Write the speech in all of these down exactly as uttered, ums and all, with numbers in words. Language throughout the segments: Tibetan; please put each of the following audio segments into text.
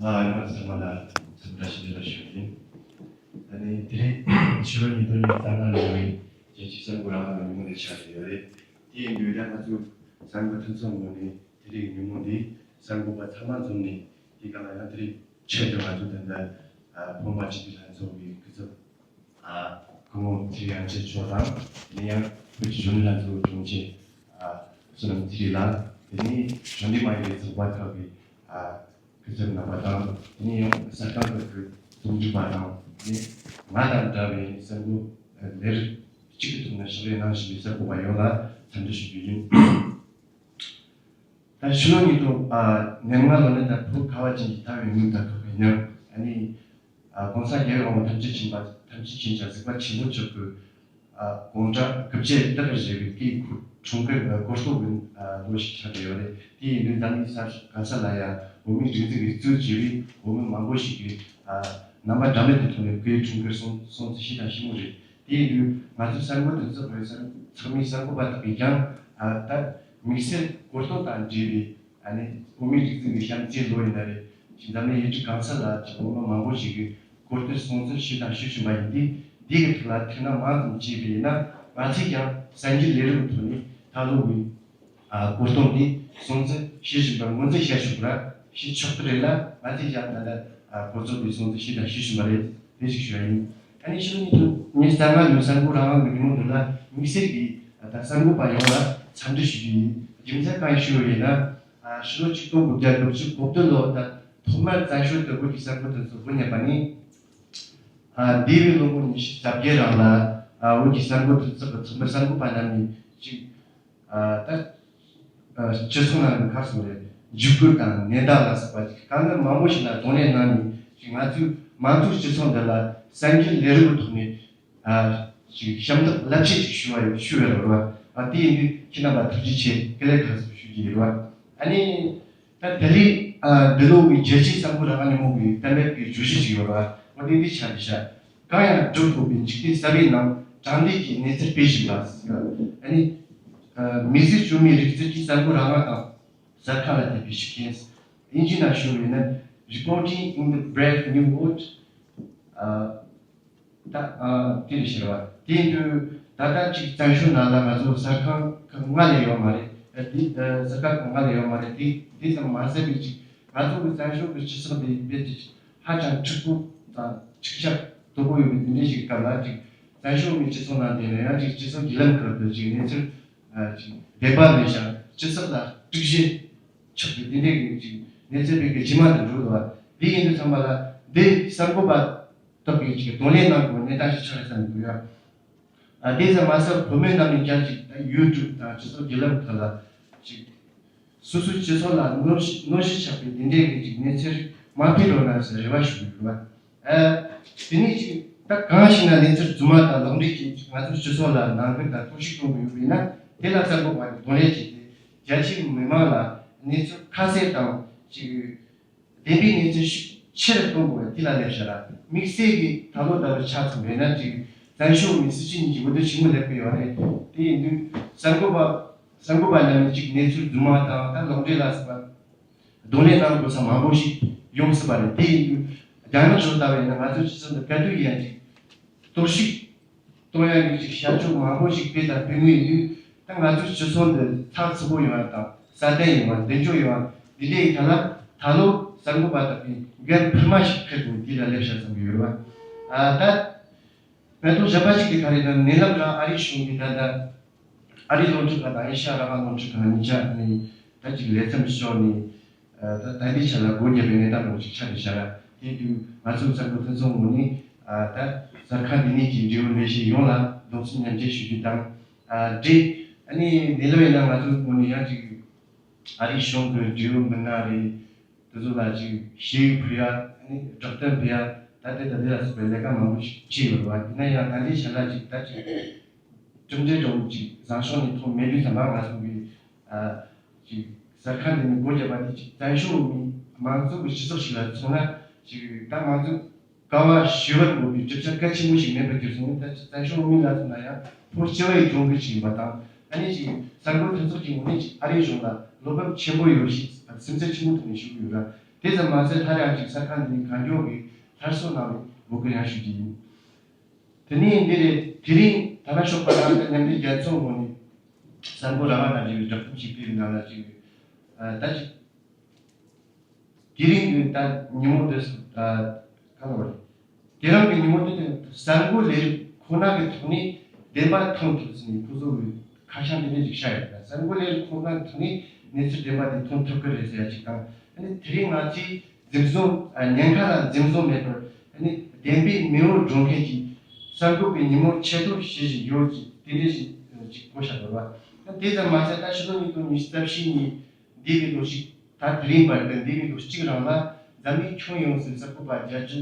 ཨ་ཡང་ཚང་མ་ལ་འཚམས་འདྲི་ཞུ་རྒྱུ་ཞུ་ཡིན། ཨ་ནི་དེ་རིང་ཕྱི་ལོ་ཉིས་སྟོང་ཉི་ཤུ་རྩ་ལྔ་ལོའི་རྒྱལ་སྤྱིའི་གསར་འགོད་རང་དབང་གི་ཉིན་མོ་དེ་ཆགས་ཀྱི་ཡོད་རེད། དེ་ཡིན་དུས་ད་ང་ཚོ་གསར་འགོད་མཐུན་ཚོགས་ངོས་ནས་དེ་རིང་ཉིན་མོ་འདི་གསར་འགོད་པ་ཚང་མ་འཛོམས་ནས་དེ་ག་ལ་ཡང་དེ་རིང་ཆེད་དུ་ང་ཚོ་ད་ལྟ་ཕོ་མོ་སྤྱི་འཐུས་ལྷན་ཚོགས་ཀྱི་སྐུ་ཚབ། ཨ་སྐུ་ངོ་ཚེ་རིང་དབྱངས་ཅན་མཆོག་དང་། དེ་ནས་ཡང་བོད་ཀྱི་གཞོན་ནུ་ལྷན་ཚོགས་དྲུང་ཆེ་ཨ་བསོད་ནམས་ཚེ་རིང་ལགས། དེ་ནས་གཞོན་ནུ་མ་ཡིན་པའི་ཚོགས་པ་ཁག་གི་ཨ་སྐུ་ཚབ་རྣམ་པ་དང་། དེ་ནས་ཡང་གསར་ཁང་ཁག་གི་རྩོམ་སྒྲིག་པ་དང་། དེ་ནས་ང་དང་འདྲ་བའི་གསར་འགོད་ལས་རིགས་གཅིག་གི་ཐོག་ནས་ཕྱག་ལས་གནང་བཞིན་པའི་གསར་འགོད་པ་ཡོངས་ལ་འཚམས་འདྲི་ཞུ་རྒྱུ་ཡིན། ད་ཕྱི་ལོ་ཉིས་སྟོང་ཨ་ཉེར་ལྔ་ལོ་ནི་ད་བོད་ཁ་བ་ཅན་གྱི་ཐར་བའི་དངོས་དང་ཁོག་གི་ཉམས། ཨ་ནི་ཨ་གོང་ས་རྒྱལ་བའི་དབང་པོ་ཐམས་ཅད་མཁྱེན་པ། ཐམས་ཅད་མཁྱེན་ཅིང་གཟིགས་པ་ཆེན་པོ་མཆོག་གི་ཨ་དགུང་གྲངས་དགུ་བརྒྱ་དག་བཞེས་པའི་སྐུའི་འཁྲུངས་སྐར་གོ་རྟོགས་ཀྱི་ཨ་ལོ་ཞིག་ཆགས་ཀྱི་ཡོད་རེད། དེ་ཡིན་དུས་འཛམ་གླིང་ས་ཕྱོགས་གང་ས་ལ་ཡང་བོད་མིའི་སྒྲིག་འཛུགས་ཀྱི་གཙོས་བྱས་པའི་བོད་མི་མང་པོ་ཞིག་གིས་ཨ་རྣམ་པ་འདྲ་མིན་དུ་མཐོང་བའི་སྐུའི་འཁྲུངས་སྐར་སྲུང་སྲུང་བརྩི་ཞེ་དྲག་ཞིབ་མོ་རེད། དེ་ཡིན་དུས་ང་ཚོ་གསར་འགོད་མཐུན་ཚོགས་པའི་གསར་ཚང་མའི་གསར་འགོད་པ་དག་གིས་ཀྱང་ཨ་ད་དམིགས་བསལ་གོ་རྟོགས་དང་འབྲེལ་བའི་ཨ་ནི་བོད་མིའི་སྒྲིག་འཛུགས་ཀྱི་བྱམས་བརྩེའི་ལོ་ཡིན་ན་རེད། ཅིག་འཛམ་གླིང་ཡུལ་གྲུ་གང་ས་ལ་ཅིག་བོད་མི་མང་པོ་ཞིག་གིས་གོ་སྟོན་སྲུང་བརྩི་ཞུས་དང་ཞུ་བཞིན་པ་ཡིན་དུས། འདི་གི་ཐོག་ལ་ཐུགས་སྣང་མང་ཙམ་བྱས་པ་ཡིན་ན། ང་ཚོས་ཀྱང་གསར་འགྱུར་ལས་རིམ་ཐོག་ནས་ད་ལོ་བའི་ཨ་གོ་སྟོན་འདི་སྲུང་བརྩི་ཞུ་བཞིན་པར་ངོས་འཛིན་བྱ་ཆོག་པ་ར་ཞུ་ཆོག་གི་རེད་ལ། ང་ཚོས་ཀྱང་ད་ལྟ་ཨ་གོ་སྟོན་འདི་སྲུང་བརྩི་ཞུས་དང་ཞུ་བཞིན་པ་རེད། དེ་ཞིག་ཞུ་བ་ཡིན། ཨ་ནི་ཕྱི་ལོ་ཉིས་སྟོང་ཉི་ཤུ་རྩ་ལྔ་ལོའི་གསར་འགོད་རང་དབང་གི་ཉིན་མོ་འདི་ལ་དམིགས་བསལ་གྱིས་ད་གསར་འགོད་པ་ཡོངས་ལ་འཚམས་འདྲི་ཞུ་རྒྱུ་ཡིན། རྒྱུ་མཚན་གང་ཞུ་བ་ཡིན་ན། ཨ་ཕྱི་ལོ་ཆིག་སྟོང་དགུ་བརྒྱ་དགུ་བཅུ་གོ་བདུན་ལོ་ད་ཐོག་མར་བཙན་བྱོལ་དུ་བོད་ཀྱི་གསར་འགོད་དེ་ཚོ་འགོ་ཉར་བ་ནི། ཨ་འདས་པའི་ལོ་ངོ་ཉི་ཤུ་རྩ་བརྒྱད་རང་ལ་ཨ་བོད་ཀྱི་གསར་འགོད་དེ་ཚོ་གི་ཚོགས་མི་གསར་འགོད་པ་རྣམས་ནས་ཅིག་ཨ་ད་ཨ་སྤྱི་ཚོགས་ནང་གི་ཁ་སོ་རེད། འཇིགས་སྐུལ་དང་ནད་བརྡ་ལ་སོགས་པ་ཅིག་དཀའ་ངལ་མང་པོ་ཞིག་ལ་གདོང་ལེན་གནང་ནས། ཅིག་ང་ཚོའི་མང་གཙོའི་སྤྱི་ཚོགས་འདི་ལ་གསར་འགྱུར་ལས་རིགས་ཀྱི་ཐོག་ནས། ཨ་ཅིག་ཞབས་འདེགས་རླབས་ཆེན་ཅིག་ཞུ་བ་ཞུ་བའི་རོལ་བ། ཨ་དེ་ཡིན་དུས་ཁྱེད་རྣམ་པ་ཐུགས་རྗེ་ཆེ། དཀའ་ལས་ཁག་སོང་ཞུ་རྒྱུ་ཡིན་རོལ་བ། ཨ་ནི་ད་དེ་ལས་ཨ་འདི་ལོ་གི་རྒྱལ་སྤྱིའི་གསར་འགོད་རང་དབང་ཉིན་མོ་གི་གཏན་འབེབས་ཀྱི་བརྗོད་གཞི་ཞིག་ཡོད་རོལ་བ། འོ་དེ་འདི་ཆ་རེ་ཤ། གང་ཡང་སྒྲུབ་ཐུབ་པའི་འཇིག་རྟེན་གསར་བའི་ནང་དྲང་བདེན་གྱི་གནས་ཚུལ་སྤེལ་བཞིན་པ། ཨ་ནི་ཨ་མི་གཟུགས་བཅོས་མའི་རིག་རྩལ་གྱི་གསར་འགོད་རང་དབང་དང་གསར་ཁང་ལ་ཐེབས་པའི་ཤུགས་རྐྱེན། དབྱིན་ཇིའི་ནང་ཞུ་བ་ཡིན་ན། Reporting in the Brave New World། ཨ། ད་ཨ་དེ་རེད་ཤེས་ར་བ། དེ་ཡིན་དུས་ད་ལྟ་ཅིག་བཙན་བྱོལ་ནང་ལ་ང་ཚོ་གསར་ཁང་ཁག་ལྔ་ལས་ཡོད་མ་རེད། ཨ་དེ་ཨ་གསར་ཁང་ཁག་ལྔ་ལས་ཡོད་མ་རེད། དེ་དེ་ཙམ་མ་ཟད་པའི་ཅིག་ང་ཚོ་གི་བཙན་བྱོལ་གྱི་སྤྱི་ཚོགས་འདི་རྦད་དེ་ཧ་ཅང་འཁྲུག་པོ་དང་འཁྲུག་ཆ་དོད་པོ་ཡོད་པའི་དེ་འདྲའི་ཞིག་སྐབས་ལ། ཅིག་བཙན་བྱོལ་གྱི་སྤྱི་ཚོགས་ནང་དེ་ལ་ཡང་ཅིག་སྤྱི་ཚོགས་བརྒྱུད་ལམ་ཁག་ཏུ་ཅིག་གནས་ཚུལ་ཨ་ཅིག་བདེན་པ་མེད་ཤག་སྤྱི་ཚོགས་ལ་དཀྲུག་ཤིང་ཆགས་པའི་དེ་འདྲའི་གི་ཅིག་གནས་ཚུལ་བེད་ཀྱི་ཇི་མ་དུ་འགྲོ་འདུག་བ། དེ་ཡིན་དུས་ཙམ་པ་ལ་འདི་གསར་འགོད་པ་སྟོབས་ཀྱིས་ཅིག་གདོང་ལེན་གནང་དགོས་གནས་སྟངས་ཤིག་ཆགས་ཡོད་བསམ་གྱི་འདུག་ཡ། ཨ་དེ་ཙམ་མ་ཟད་བུད་མེད་རྣམས་ནས་ཀྱང་ཅིག་ད་ཡུ་ཊུབ་དང་སྤྱི་ཚོགས་བརྒྱུད་ལམ་ཁག་ལ་ཅིག་སོ་སོའི་སྤྱི་ཚོགས་ལ་གནོད་གཞི་གནོད་གཞི་ཆགས་པའི་དེ་འདྲའི་གི་ཅིག་གནས་ཚུལ་མ་སྤེལ་རོགས་གནང་ཟེར་རེ་བ་ཞུ་གི་ཡོད་བ། ཨ་དེ་ནས་ཅིག་ད་གང་ཞིག་ན་གནས་ཚུལ་རྫུན་མ་དང་ལོག་འགྲེལ་གྱིས་ང་ཚོའི་སྤྱི་ཚོགས་ལ་ནང་འགལ་དང་གཏོར་བཤིག་གཏོང་གི་ཡོད་པ་ཡིན་ན། དེ་ལ་གསར་འགོད་པ་གིས་གདོང་ལེན་བྱས་ཏེ་རྒྱ་ཆེའི་མི་མང་ལ་གནས་ཚུལ་ཁ་གསལ་དང་ཅིག་བདེན་པའི་གནས་ཚུལ་ཤུགས་ཆེ་རུ་གཏོང་དགོས་པ་དེ་ལ་སླེབས་བཞག་ར། དམིགས་བསལ་གྱི་ད་ལོ་ཟླ་བའི་ཆ་ཚང་རེད་ན་ཅིག་བཙན་བྱོལ་མི་སྲིད་སྤྱི་གཉིས་ཀྱི་འོས་བསྡུ་ཆེན་མོ་སླེབས་ཀྱི་ཡོད་རེད། དེ་ཡིན་དུས་གསར་འགོད་པ་གསར་འགོད་པ་རྣམས་ནས་ཅིག་གནས་ཚུལ་རྫུན་མ་དང་ད་ལོག་འགྲེལ་ལ་སོགས་པ་གདོང་ལེན་གནང་དགོས་ས་མང་པོ་ཞིག་ཡོང་སྲིད་པ་རེད། དེ་ཡིན་དུས་རྒྱ་ནག་ཕྱོགས་ལྟ་བས་ན་ང་ཚོའི་སྤྱི་ཚོགས་འདི་ག་དུས་ཡིན་ཡང་ཅིག་གཏོར་བཤིག་གཏོང་ཡ་གི་ཅིག་བྱ་སྤྱོད་མང་པོ་ཞིག་སྤེལ་དང་སྤེལ་མུས་ཡིན་དུས། ད་ང་ཚོའི་སྤྱི་ཚོགས་འདི་ཚགས་ཚུད་པོ་ཡོང་ཡ་དང་སྲ་བརྟན་ཡོང་བ། མདུན་སྐྱོད་ཡོང་བ་འདི་འདྲའི་ཐད་ལ་ད་ལོ་གསར་འགོད་པ་དག་གིས་འགན་འཕུར་མ་ཞིག་འཁུར་དགོས་འདི་ལ་སླེབས་བཞག་བསམ་གྱི་ཡོད་རེད་བ། ཨ་ད་གནད་དོན་གཞན་པ་ཞིག་གི་ག་རེ་ན་ཉེ་ལམ་རང་ཨ་རིའི་གཞུང་གིས་ད་ལྟ་ཨ་རིའི་རླུང་འཕྲིན་ཁང་དང་ཨེ་ཤ་ཡ་རང་དབང་རླུང་འཕྲིན་ཁང་གཉིས་ཆ་ནས་ད་ཅིག་ལས་མཚམས་ཤོར་ནས། ཨ་ད་ད་ལྟའི་ཆ་ལ་སྒོ་བརྒྱབ་པའི་གནས་སྟངས་འདྲ་བོ་ཞིག་ཆགས་བསྡད་བཞག་ར། དེ་དུས་ང་ཚོ་གསར་འགོད་མཐུན་ཚོགས་ངོས་ནས་ཨ་ད་གསར་ཁང་འདི་ནས་ཀྱི་འབྲེལ་ཡོད་ལས་གཞི་ཡོངས་ལ་གདུང་སེམས་མཉམ་སྐྱེད་ཞུ་རྒྱུ་དང་། ཨ་འབྲེལ་ཨ་ནི་ཉེ་ལམ་ཡིན་ན་ང་ཚོ་ངོས་ནས་ཡང་ཅིག་ཨ་རིའི་གཞུང་གི་འབྲེལ་ཡོད་མི་སྣ་རེད། དེ་ཚོ་ལ་ཅིག་ཞུ་ཡིག་ཕུལ་ཡ། ཨ་ནི་སྦྲག་གཏམ་ཕུལ་ཡ། ད་ལྟའི་ད་ལྟའི་ལ་སོགས་པའི་ལས་ཀ་མང་པོ་ཞིག་བྱས་ཡོད་རེད་བ། ཡིན་ན་ཡང་ད་ལྟའི་ཆ་ལ་ཅིག་ད་ཅིག་གྲུབ་འབྲས་འདྲ་བོ་ཅིག་བཟང་ཕྱོགས་ནས་མཐོང་མེད་དུས་ཙམ་པ་ང་ཚོ་གི་ཨ་ཅིག་གསར་ཁང་འདི་ནས་སྒོ་བརྒྱབ་པ་དེ་ཅིག་བཙན་བྱོལ་མི་མང་གཙོ་གི་སྤྱི་ཚོགས་ཤིག་ལ་མཚོན་ན། ཅིག་ད་ང་ཚོ་དཀའ་བ་ཞི་བར་འགོད་པའི་གྲུབ་ཆ་གལ་ཆེན་པོ་ཞིག་མེད་པར་གྱུར་སོང་། ད་ཅིག་བཙན་བྱོལ་མི་ལ་མཚོན་ན་ཡང་ཕོ་སྐྱེ་བའི་གྱོང་གུད་ཅིག་ཡིན་པ་དང་། ཨ་ནི་ཅིག་གསར་འགོད་མཐུན་ཚོགས་ཀྱི་ངོས་ནས་ཅིག་ཨ་རིའི་གཞུང་ལ་བློ་ཕམ་ཆེན་པོ་ཡོད་ཞེས་སེམས་འཚབ་ཆེན་པོ་ཐོག་ནས་ཞུ་གི་ཡོད་ར། དེ་ཙམ་མ་ཟད། སླར་ཡང་ཅིག་གསར་ཁང་འདི་ནས་གང་མགྱོགས་ཀྱི་སླར་གསོ་གནང་བའི་འབོད་སྐུལ་ཡང་ཞུ་རྒྱུ་ཡིན། དེ་ནས་འདི་རེད། དེ་རིང་ད་ལྟ་ཞོགས་པ་རང་དང་མཉམ་འབྲེལ་རྒྱལ་ཚོགས་ངོས་ནས་གསར་འགོད་རང་དབང་དང་འབྲེལ་བའི་བསྒྲགས་གཏམ་ཞིག་སྤེལ་བའི་ནང་ལ་ཅིག་ཨ། ད་ཅིག་དེ་རིང་གི་ད་ཉིན་མོ་འདི་སུ་ད་ག་ལ་བ་རེད། དེ་རིང་གི་ཉིན་མོ་འདི་དེ་གསར་འགོད་ལས་རིགས་ཁོ་ན་གི་ཐོག་ནས་བདེན་པ་མཐོང་ཐུབ་ཟིན་ནས་ཁོ་ཚོ་གི་ཁ་བྱང་འདི་འདྲ་ཞིག་ཤར་ཡོད་ལ། གསར་འགོད་ལས་རིགས་ཁོ་ན་གི་ཐོག་ནས་གནས་ཚུལ་བདེན་པ་དེ་མཐོང་ཐུབ་ཀྱི་རེད་ཟེར་ཡ་ཅིག་དང་། ཨ་ནི་དེ་རིང་ང་ཚོས་འཛིན་བཟུང་ཨ། ཉེན་ཁ་ལ་འཛིན་བཟུང་མེད་པར། ཨ་ནི་བདེན་པའི་མེས་པོ་སྒྲོན་མཁན་གྱི་གསར་འགོད་པའི་ཉིན་མོར་ཆེད་དུ་བྱེད་བཞིན་ཡོད་ཅེས་དེ་འདྲ་ཞིག་ཅིག་བཀོད་བཞག་ཡོད་པ། དེ་ཙམ་མ་ཟད། ད་ཕྱི་ལོ་ཉིས་སྟོང་ཉི་ཤུ་རྩ་བཞི་ནས་འདས་པའི་ལོ་གཅིག་ད་དེ་རིང་བར་དུ། འདས་པའི་ལོ་གཅིག་རིང་ལ་འཛམ་གླིང་ཁྱོན་ཡོངས་སུ་གསར་འགོད་པ་བརྒྱ་ཆ་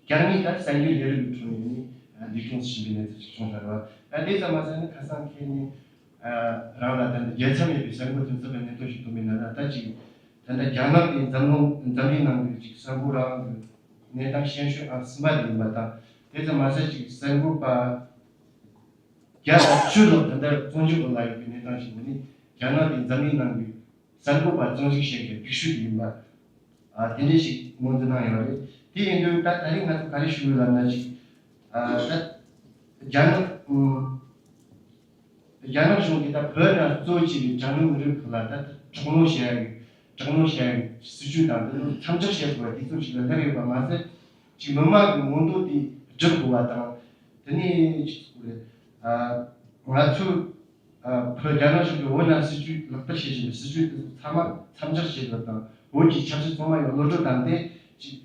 གྱ་གཉིས་ད་གསར་འགྱུར་ལས་རིགས་ཀྱི་ཁྲོད་ནས་ནི་འདས་གྲོངས་སུ་ཕྱིན་པའི་གནས་ཚུལ་ཞིག་བྱུང་ཚར་བ། ད་དེ་ཙམ་མ་ཟད། ནི་ཁ་སང་ཁེལ་ནས་རང་ལ་ད་ལྟ་རྒྱལ་མཚམས་མེད་པའི་གསར་འགོད་མཐུན་ཚོགས་ཀྱི་གནད་དོན་ཞིག་ཐོན་པའི་ནང་ལ། ད་ཅིག་ད་ལྟ་རྒྱ་ནག་གིས་འཛམ་གླིང་འཛམ་གླིང་ནང་གི་ཅིག་གསར་འགོད་རང་གི་གནས་སྟངས་ཤན་ཤོས་ཨང་གསུམ་པ་དེ་ཡིན་པ་དང་། དེ་ཙམ་མ་ཟད། ཅིག་གསར་འགོད་པ་བརྒྱ་དང་བཅུ་ལྷག་ད་ལྟ་བཙོན་འཇུག་འོག་ལ་ཡོད་པའི་གནས་སྟངས་ཤིག་འོག་ནས། རྒྱ་ནག་གིས་འཛམ་གླིང་ནང་གི་གསར་འགོད་པ་བཙོན་འཇུག་བྱེད་མཁན་སྒྲིག་གཞི་དེ་ཡིན་པ། ཨ། དེ་འདྲ་ཞིག་ངོས་འཛིན་གནང་ཡོད་རེད། དེ་ཡིན་དུས་ད་ད་རེས་ང་ཚོ་ག་རེ་ཞུ་ཡོད་ལབ་ན། ཅིག་ཨ། ད་རྒྱ་ནག་ཨུམ། རྒྱ་ནག་གཞུང་གིས་ད་བོད་ནང་གཙོ་བྱས་པའི་གྲངས་ཉུང་མི་རིགས་ཁག་ལ་ད་དྲག་གནོན་བྱེད་ཡ་གི་དྲག་གནོན་བྱེད་ཡ་གི་སྲིད་ཇུས་དང་། དེ་ཚོ་མཚམས་འཇོག་བྱེད་དགོས་པ་དེ་ཚོ་ཞིག་ལ་སླེབས་ཡོད་པ་མ་ཟད། ཅིག་མི་མང་གི་མངོན་འདོད་དེ་སྒྲུབ་དགོས་པ་དང་། དེ་ནས་ཅིག་ཨ། ང་ཚོས་ཨ། བོད་རྒྱ་ནག་གཞུང་གིས་བོད་ནང་སྲིད་ཇུས་ལག་བསྟར་བྱེད་བཞིན་པའི་སྲིད་ཇུས་དེ་ཚོ་ཚང་མ་མཚམས་འཇོག་བྱེད་དགོས་པ་དང་། བོད་ཀྱི་ཆབ་སྲིད་ཚོགས་མི་ཡོངས་གློད་གྲོལ་བཏང་སྟེ། ཅིག་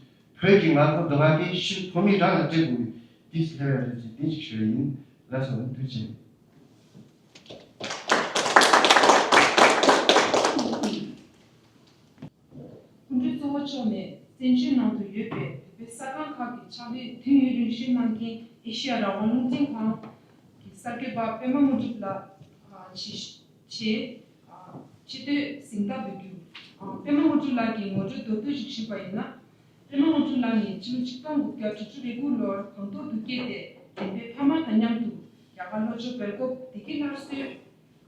བོད་ཀྱི་མངའ་ཁོངས་སྡུག་བསྔལ་དེ་ཕྱིར་ཐོན་མི་རང་ལ་སྤྲད་དགོས་པའི་དུས་སུ་སླེབས་ཡོད་རེད་ཅེས་དེ་ཅིག་ཞུ་ཡ་ཡིན། ལགས་སོ། ཐུགས་རྗེ་ཆེ། སྐུ་མགྲོན་གཙོ་བོ་མཆོག་ནས་བཙན་བྱོལ་ནང་དུ་ཡོད་པའི་བོད་པའི་གསར་ཁང་ཁག་གི་ཕྱག་ལས་དུས་ཡུན་རིང་ཤོས་གནང་མཁན་ཨེ་ཤེ་ཡ་རང་དབང་རླུང་འཕྲིན་ཁང་གི་གསར་འགོད་པ་པད་མ་དངོས་གྲུབ་ལགས་ཆེད་ཆེད་ཆེད་དུ་གཟེངས་རྟགས་འབུལ་རྒྱུ། པད་མ་དངོས་གྲུབ་ལགས་ཀྱི་ངོ་སྤྲོད་མདོར་བསྡུས་ཤིག་ཞུས་པ་ཡིན་ན། པད་མ་དངོས་གྲུབ་ལགས་ནི་ཕྱི་ལོ་ཆིག་སྟོང་དགུ་བརྒྱ་དྲུག་ཅུ་རེ་དགུ་ལོར་སྦྲང་ཏོག་ཏུ་སྐྱེས་ཏེ། དེ་ནས་ཕ་མ་དང་མཉམ་དུ་རྒྱ་གར་ལྷོ་ཕྱོགས་སྦེལ་ཀོབ་བདེ་སྐྱིད་སླར་གསོའི་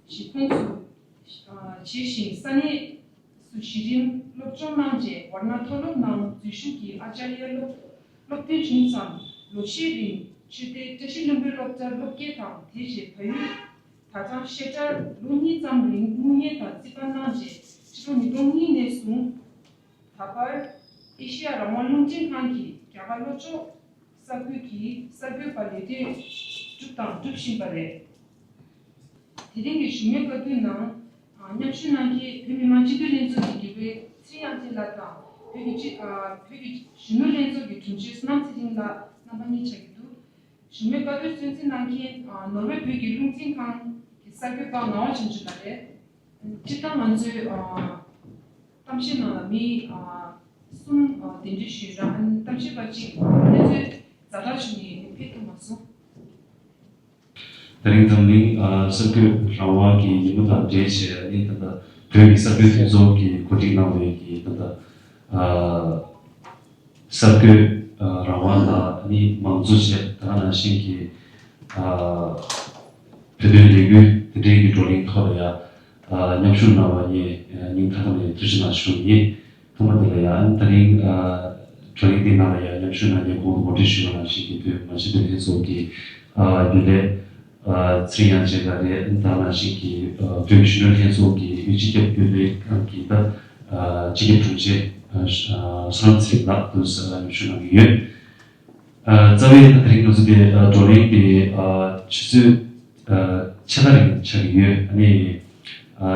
གཞིས་ཁོངས་སུ་ཨ་བྱས་ཤིང་། ས་གནས་སུ་གཞི་རིམ་སློབ་སྦྱོང་གནང་རྗེས། ཝར་ཎ་མཐོ་སློབ་ནང་འཛུལ་ཞུགས་ཀྱིས་ཨ་ཅཱརྱ་སློབ་སློབ་ཐོན་བྱུང་ཙང་། ལོ་ཤས་རིང་ཆོས་སྡེ་བཀྲ་ཤིས་ལྷུན་པོའི་སློབ་གྲྭར་སློབ་དགེ་དང་། དེ་རྗེས་བལ་ཡུལ་དྭགས་གཙང་བཤད་གྲྭར་ལོ་གཉིས་ཙམ་རིང་དངུལ་གཉེར་དང་རྩིས་པ་གནང་རྗེས། ཕྱི་ལོ་ཉིས་སྟོང་གཉིས་ནས་བཟུང་ད་བར་ཨེ་ཤེ་ཡ་རང་དབང་རླུང་འཕྲིན་ཁང་གིས་རྒྱ་གར་ལྷོ་ཕྱོགས་ས་ཁུལ་གྱི་གསར་འགོད་པ་ལས་དོན་བསྒྲུབས་དང་སྒྲུབ་བཞིན་པ་རེད། དེ་རིང་གི་བཞུགས་མོལ་བཀའ་བསྡུར་ནང་མཉམ་ཞུགས་གནང་མཁན་བོད་མི་མང་སྤྱི་འཐུས་ལྷན་ཚོགས་ཀྱི་དྲུང་ཆེ་ཚེ་རིང་དབྱངས་ཅན་ལགས་དང་། བོད་ཀྱི་སྤྱི་ཨ་བོད་ཀྱི་གཞོན་ནུ་ལྷན་ཚོགས་ཀྱི་དྲུང་ཆེ་བསོད་ནམས་ཚེ་རིང་ལགས་རྣམ་པ་གཉིས་ཆགས་ཀྱི་འདུག། བཞུགས་མོལ་བཀའ་བསྡུར་གཙོ་འཛིན་གནང་མཁན་ནོར་ཝེ་བོད་ཀྱི་རླུང་འཕྲིན་ཁང་གི་གསར་འགོད་པ་ངག་དབང་ཆོས་འབྱོར་ལགས་རེད། སྤྱིར་བཏང་ང་ཚོའི་གཏམ་བཤད་ནང་ལ་མི་གསུམ་གདན་འདྲེན་ཞུས་ར། གཏམ་བཤད་པ་གཅིག་གནས་ཚུལ་ཛ་དྲག་བྱུང་ནས་ཕེབས་ཐུབ་མ་སོང་། དེ་རིང་འཛམ་གླིང་གསར་འགོད་རང་དབང་གི་ཉིན་མོ་དང་འབྲེལ་བྱས། ཨ་ནི་ད་ལྟ་བོད་ཀྱི་གསར་འགོད་མཐུན་ཚོགས་ཀྱིས་གོ་སྒྲིག་གནང་བའི་གི་ད་ལྟ་གསར་འགོད་རང་དབང་དང་། ཨ་ནི་མང་གཙོ་བཅས་ད་ག་ནང་བཞིན་གྱི་བོད་དོན་ལས་འགུལ་དེ་འབྲེལ་གྱི་བགྲོ་གླེང་ཐོག་ལ་ཡང་མཉམ་ཞུགས་གནང་བ་ངས་སྙིང་ཐག་པ་ནས་ཐུགས་རྗེ་གནང་ཞུ་ཡིན། ཐོག་མ་དེ་ལ་ཡང་ད་རིང་བགྲོ་གླེང་འདི་ནང་ལ་ཡང་མཉམ་ཞུགས་གནང་མཁན་གོང་དུ་ངོ་སྤྲོད་ཞུས་པ་ནང་བཞིན་གྱི་བོད་མི་མང་སྤྱི་འཐུས་ལྷན་ཚོགས་ཀྱི་རྒྱུན་ལས་ཚེ་རིང་དབྱངས་ཅན་ལགས་རེད། ད་ནང་བཞིན་གྱི་བོད་ཀྱི་གཞོན་ནུ་ལྷན་ཚོགས་ཀྱི་དབུས་སྤྱི་ཁྱབ་རྒྱུན་ལས་ཁང་གི་ད་སྤྱི་ཁྱབ་དྲུང་ཆེ་བསོད་ནམས་ཚེ་རིང་ལགས་དུ་མཉམ་ཞུགས་གནང་གི་ཡོད། རྩ་བའི་ད་དེ་རིང་ང་ཚོ་དེ་བགྲོ་གླེང་དེ་ཆུ་ཚོད་ཕྱེད་ཀ་རིང་ཆགས་ཀྱི་ཡོད། ཨ་ནི་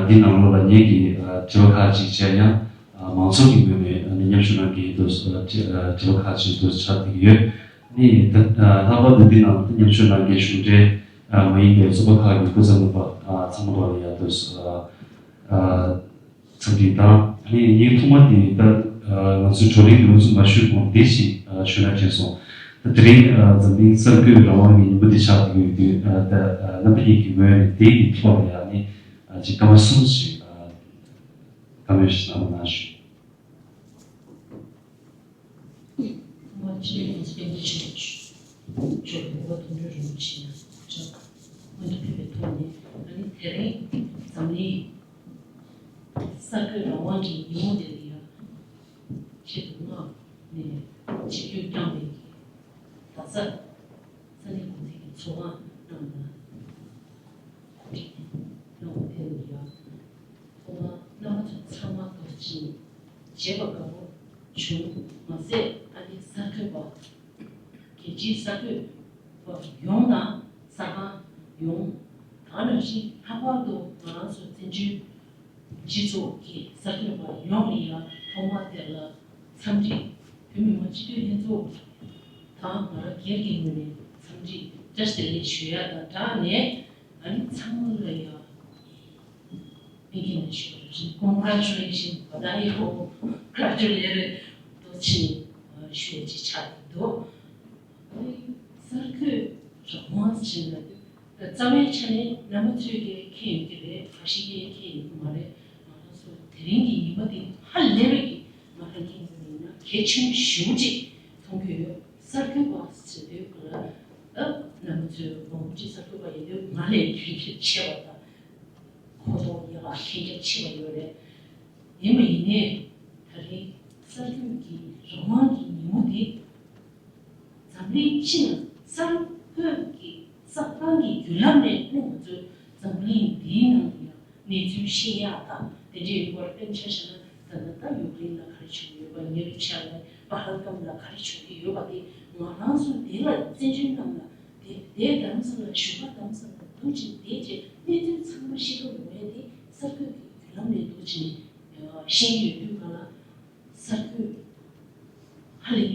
འདི་ནང་ལོགས་ལ་ངེད་ཀྱི་དྲི་བ་ཁག་ཅིག་བྱས། ཡང་མང་ཚོགས་ཀྱི་ངོས་ནས་ཨ་ནི་མཉམ་ཞུགས་གནང་མཁན་དུ་དྲི་བ་ཁག་ཅིག་དུ་ཆགས་བསྡད་ཀྱི་ཡོད། ཨ་ནི་ད་ལྷག་པར་དུ་འདི་ནང་མཉམ་ཞུགས་གནང་མཁན་གཞུང་འབྲེལ་མ་ཡིན་པའི་ཚོགས་པ་ཁག་གི་སྐུ་ཚབ་རྣམ་པ་ཚང་མ་ལ་ཡང་དུ་འཚམས་འདྲི་དང་། ཨ་ནི་ངའི་ཐོག་མ་དེ་ད་ང་ཚོའི་བགྲོ་གླེང་འདི་ཚོ་མ་ཞུས་གོང་དེ་ཞིག་ཞུས་ན་དྲན་སོང་། ད་དེ་རིང་འཛམ་གླིང་གསར་འགོད་རང་དབང་གི་ཉིན་མོ་འདི་ཆགས་ཡོད་དུས། ད་རྣམ་པ་གཉིས་ཀྱི་ངོས་ནས་དེ་ཡི་ཐོག་ལ་ཡང་ནི་ཅིག་སྐར་མ་གསུམ་ཞིག་བཀའ་མོལ་ཞིག་གནང་རོགས་གནང་ཞུ། ཐོག་མར་སྤྱི་འཐུས་ལྷན་ཚོགས་སྐྱབས་མགོན་ཆེན་པོ་མཆོག་གི་འོས་འཕེན་མཐོང་གྲོལ་རིན་པོ་ཆེ་ཡང་སྐུ་ཕྱྭ་སྔོན་དུ་ཕེབས་པའི་ཐོག་ནས། ཨ་ནི་དེ་རིང་འཛམ་གླིང་གསར་འགོད་རང་དབང་གི་ཉིན་མོ་འདི་ལ་ཡང་ གནང་ན། ཡང་དེ་ལ་ཡང་ཐོག་མར་རྣམ་པ་ཚོ་ཚང་མ་རྡོ་རྗེ་མཇལ་བ་དགའ་པོ་བྱུང་མ་ཟད། ཨ་ནི་གསར་འགོད་པ། རྒྱལ་སྤྱིའི་གསར་འགོད་པ་ཡོངས་དང་གསར་ཁང་ཡོངས། ད་ནང་བཞིན་ལྷག་པར་དུ་ང་རང་ཚོ་བཙན་བྱོལ་སྤྱི་ཚོགས་ཀྱི་གསར་འགོད་པ་ཡོངས་ལ་ཡང་ཐོག་མ་དེ་ལ་འཚམས་འདྲི། བོད་མི་མང་སྤྱི་འཐུས་ལྷན་ཚོགས་དང་ང་རང་སྒེར་གྱི་ངོས་ནས་འཚམས་འདྲི་བཀྲ་ཤིས་བདེ་ལེགས་ཞུ་ཡ་དང་སྦྲགས་ནས། ཨ་ནི་ཚང་མ་ལ་ཡང་། མིག་གི་ནས་ཞུ་བ་རེད། Congratulation། བ་ད་ཡི་ཧོ། Congratulate། ཏོ་ཆིན་ཞུ་ཡ་ཅིག་ཆགས་ཀྱི་འདུག་ཨ་ནི་གསར་འགོད་རང་དབང་ཟེར་ན། རྩ་བའི་ཆ་ནས་རྣམ་པ་ཚོས་ཀྱིས་མཁྱེན་ཡོད་ཀྱི་རེད། ག་ཤེད་ཀྱིས་མཁྱེན་ཡོད་ཀྱི་མ་རེད། ང་རང་ཚོ་དེ་རིང་གི་ཉི་མ་འདི་ཧ་ལས་པའི་གི་ང་རང་གི་ངོས་ནས་ཡིན་ན་གལ་ཆེན་པོ་ཞེ་པོ་ཅིག་མཐོང་གི་ཡོད། གསར་འགོད་པ་ཟེར་དུས་ཀ་ལ། ཨ། རྣམ་པ་ཚོས་མང་པོ་ཅིག་གསར་འགོད་པ་ཡིན་དུས་ང་ལས་མཁྱེན་རྒྱ་ཆེ་བ་དང་། གོ་རྟོགས་ཡག་པ། མཁྱེན་རྒྱ་ཆེ་བ་ཡོད་རེད། ཡིན་པ་ཡིན་ནའི་ད་རེས་གསར་འགོད་ཀྱི་རང་དབང་གི་ཉིན་མོ་འདི། འཛམ་གླིང་སྤྱི་ནང་གསར་འགོད་ཀྱི་གསར་ཁང་གི་བརྒྱུད་ལམ་ནས་ནི་ང་ཚོའི་འཛམ་གླིང་འདིའི་ནང་ལ་ཡང་གནས་ཚུལ་ཤེས་ཡག་དང་དེ་འདྲའི་ཡོད་པར། དཔེར་ཆ་བཞག་ན་ད་ལྟ་ད་ཡུཀ་རེན་ལ་ག་རེ་བྱུང་ཡོད་པ། ཉེ་རབས་ཆར་ལ་པ་ཧལ་གམ་ལ་ག་རེ་བྱུང་གི་ཡོད་པ་དེ། ང་རང་ཚོ་དེ་ལ་བཙན་བྱོལ་ནང་ལ་དེ་དེ་རྡ་རམ་ས་ལ་བཞུགས་པ། རྡ་རམ་ས་ལ་འདུག་ཅིང་དེ་རྗེས་གནས་ཚུལ་ཚང་མ་ཤེས་ཐུབ་ཡོང་ཡ་དེ་གསར་འགོད་ཀྱི་བརྒྱུད་ལམ་ནས་འདུག་ཅིང་ཤེས་ཀྱི་ཡོད་དུས་ག་ལ། གསར་འགོད་ཧ་ལས་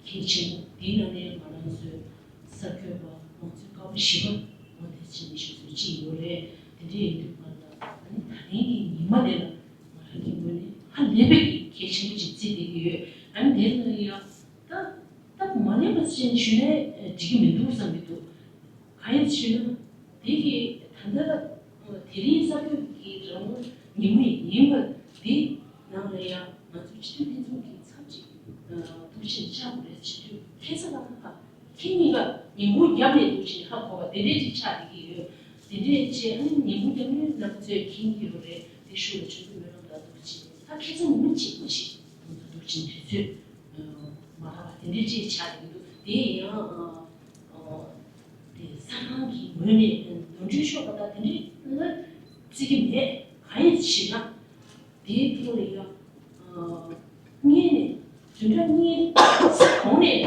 པའི་གལ་ཆེན་པོ། དེའི་ནང་ནས་ང་རང་ཚོའི་གསར་འགོད་པ་མང་གཙོའི་ཀ་བ་བཞི་པ་འོ་དེ་བྱས་ནས་ཞུ་ཚུལ་ཅིག་ཡོད་རེད། དེ་འདྲ་ཡིན་དུས་ག་ལ་ཨ་ནི་ད་རིང་གི་ཉི་མ་དེ་ལ་ང་རང་གི་ངོས་ནས་ཧ་ལས་པའི་གལ་ཆེན་པོ་ཅིག་བརྩིས་བསྡད་ཀྱི་ཡོད། ཨ་ནི་དེ་ལ་ཡང་ད་སྟབས་མ་ལེགས་པ་ཅན་ཞུས་ནས་འགྲིག་གི་མི་འདུག་བསམ་གྱི་འདུག་གང་ཡིན་ཞུས་ན། དེ་གི་ད་ལྟ་དེ་རིང་གསར་འགོད་ཀྱི་རང་དབང་ཉིན་མོ་ཡིན་པ་འདི་ནང་ལ་ཡང་ང་ཚོ་སྤྱི་འཐུས་ལྷན་ཚོགས་ཀྱི་ཚབ་ཅིག་འདུག་ཅིང་བཅར་དགོས་རེད། སྤྱི་འཐུས་ཁ་སང་ལ་ཧ་ཁྱེད་གཉིས་ཀ་ཉིན་གུང་རྒྱབ་ནས་འདུག་ཅིང་ཧ་གོ་བ་དེ་འདྲས་ཅིག་ཆགས་བསྡད་ཀྱི་ཡོད། དེ་འདྲས་བྱས། ཨ་ནི་ཉིན་གུང་རྒྱབ་ནས་ང་ཚོས་མཁྱེན་གྱི་ཡོད་རེད། དེ་ཤུགས་ལ་ཆུ་ཚོད་མི་རང་ད་འདུག་ཅིང་ད་ཁ་སང་ཉིན་མ་གཅིག་པ་ཞིག་ང་ཚོ་འདུག་ཅིང་དུས་ཚོད་མ་རག་པ་དེ་འདྲས་ཅིག་ཆགས་བསྡད་ཀྱི་འདུག་དེ་ཡང་། དེ་གསར་ཁང་གི་ངོས་ནས་ནོར་འཁྲུལ་ཤོར་བ་དང་དེ་འདྲའི་ལ་བརྩི་གི་མེད། གང་ཡིན་ཞེ་ན། དེའི་ཐོག་ལ་ཡང་སྔོན་ནས་བདུན་ཕྲག་གཉིས་གོང་ནས་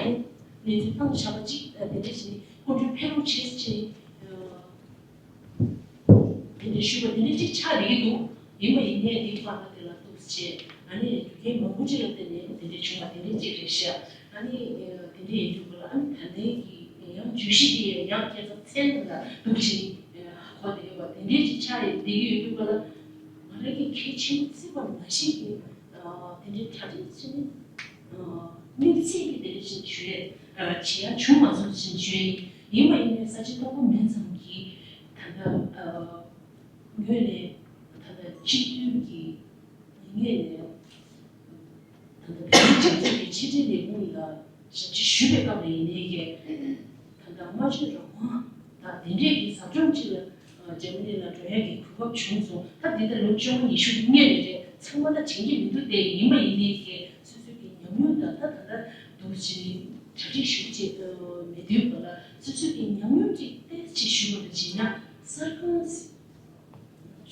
གནས་ཚུལ་བཏང་བཞག་པ་ཅིག་དེ་འདྲ་ཞིག་སྐུ་མགྲོན་ཕེབས་རོགས་བྱེད་ཅེས། དེ་འདྲ་ཞུས་པ་དེ་འདྲ་ཅིག་ཆགས་བསྡད་ཀྱི་འདུག་ཡིན་པ་ཡིན་ནའི་དེའི་བར་ན་དེ་ལ་འདུག་སེ་བྱས། ཨ་ནི་རྒྱུ་རྐྱེན་མང་པོ་ཅིག་ལ་བརྟེན་ནས་དེ་འདྲ་བྱུང་བ་དེ་འདྲ་ཅིག་རེད་ཤག་ཨ་ནི་དེ་འདྲ་ཡིན་དུས་ཀ་ལ། ཨ་ནི་ད་ལྟའི་གི་ཡང་བརྗོད་གཞི་དེ་ཡང་ཁྱེད་ཚོ་མཚན་ལ་འདུག་ཅིང་གོ་བསྡད་ཡོད་པ་དེ་འདྲ་ཅིག་ཆགས་ཡོད་བསྡད་ཀྱི་ཡོད་དུས་ཀ་ལ། ང་རང་གིས་གལ་ཆེན་པོ་བརྩིས་པ་ནང་བཞིན་གྱི་དེ་འདྲའི་གྲ་སྒྲིག་བྱས་ནས་དམིགས་བརྩེ་གི་དེ་འདྲ་ཅིག་ཞུ་ཡས་བྱེད་ཡ་བྱུང་མ་སོང་ཞེས་ཞུ་ཡས་ཡིན། ཡིན་པ་ཡིན་ནའི་ས་བྱི་རྟོགས་པ་མེད་ཙམ་གྱིས་ད་ལྟ་ངོས་ནས་ད་ལྟ་སྤྱི་འཐུས་ཀྱི་ངོས་ནས་ད་ལྟ་བོད་མིའི་སྒྲིག་འཛུགས་ཀྱི་ཕྱི་དྲིལ་ལས་ཁུངས་ལ་ཞབས་ཕྱི་ཞུ་བའི་སྐབས་ལ་ཡིན་ནའི་གི་ད་ལྟ་སྨྲ་བརྗོད་རང་དབང་དང་དེ་འདྲས་ཀྱི་ཟབ་སྦྱོང་ཅིག་ལ་འཇར་མ་ནི་ལ་འགྲོ་ཡ་གི་གོ་སྐབས་བྱུང་སོང་། ད་འདི་ལྟར་ལོ་བཅོ་ལྔ་ཉི་ཤུ་སྔོན་ནས་རེད། ཚང་མ་ད་དྲན་གྱི་མི་འདུག་སྟེ། ཡིན་པ་ཡིན་ནའི་གི་སོ་སོའི་གི་ཉམས་མྱོང་དང་ད་ད་ལྟ་འདུག་ཅིག་གྲ་སྒྲིག་ཞུ་ཅིག་མེད་དུས་ག་ལ་སོ་སོའི་གི་ཉམས་མྱོང་ཅིག་ཏོག་ཙམ་ཞུ་བ་ལ་བྱས་ན། གསར་ཁང་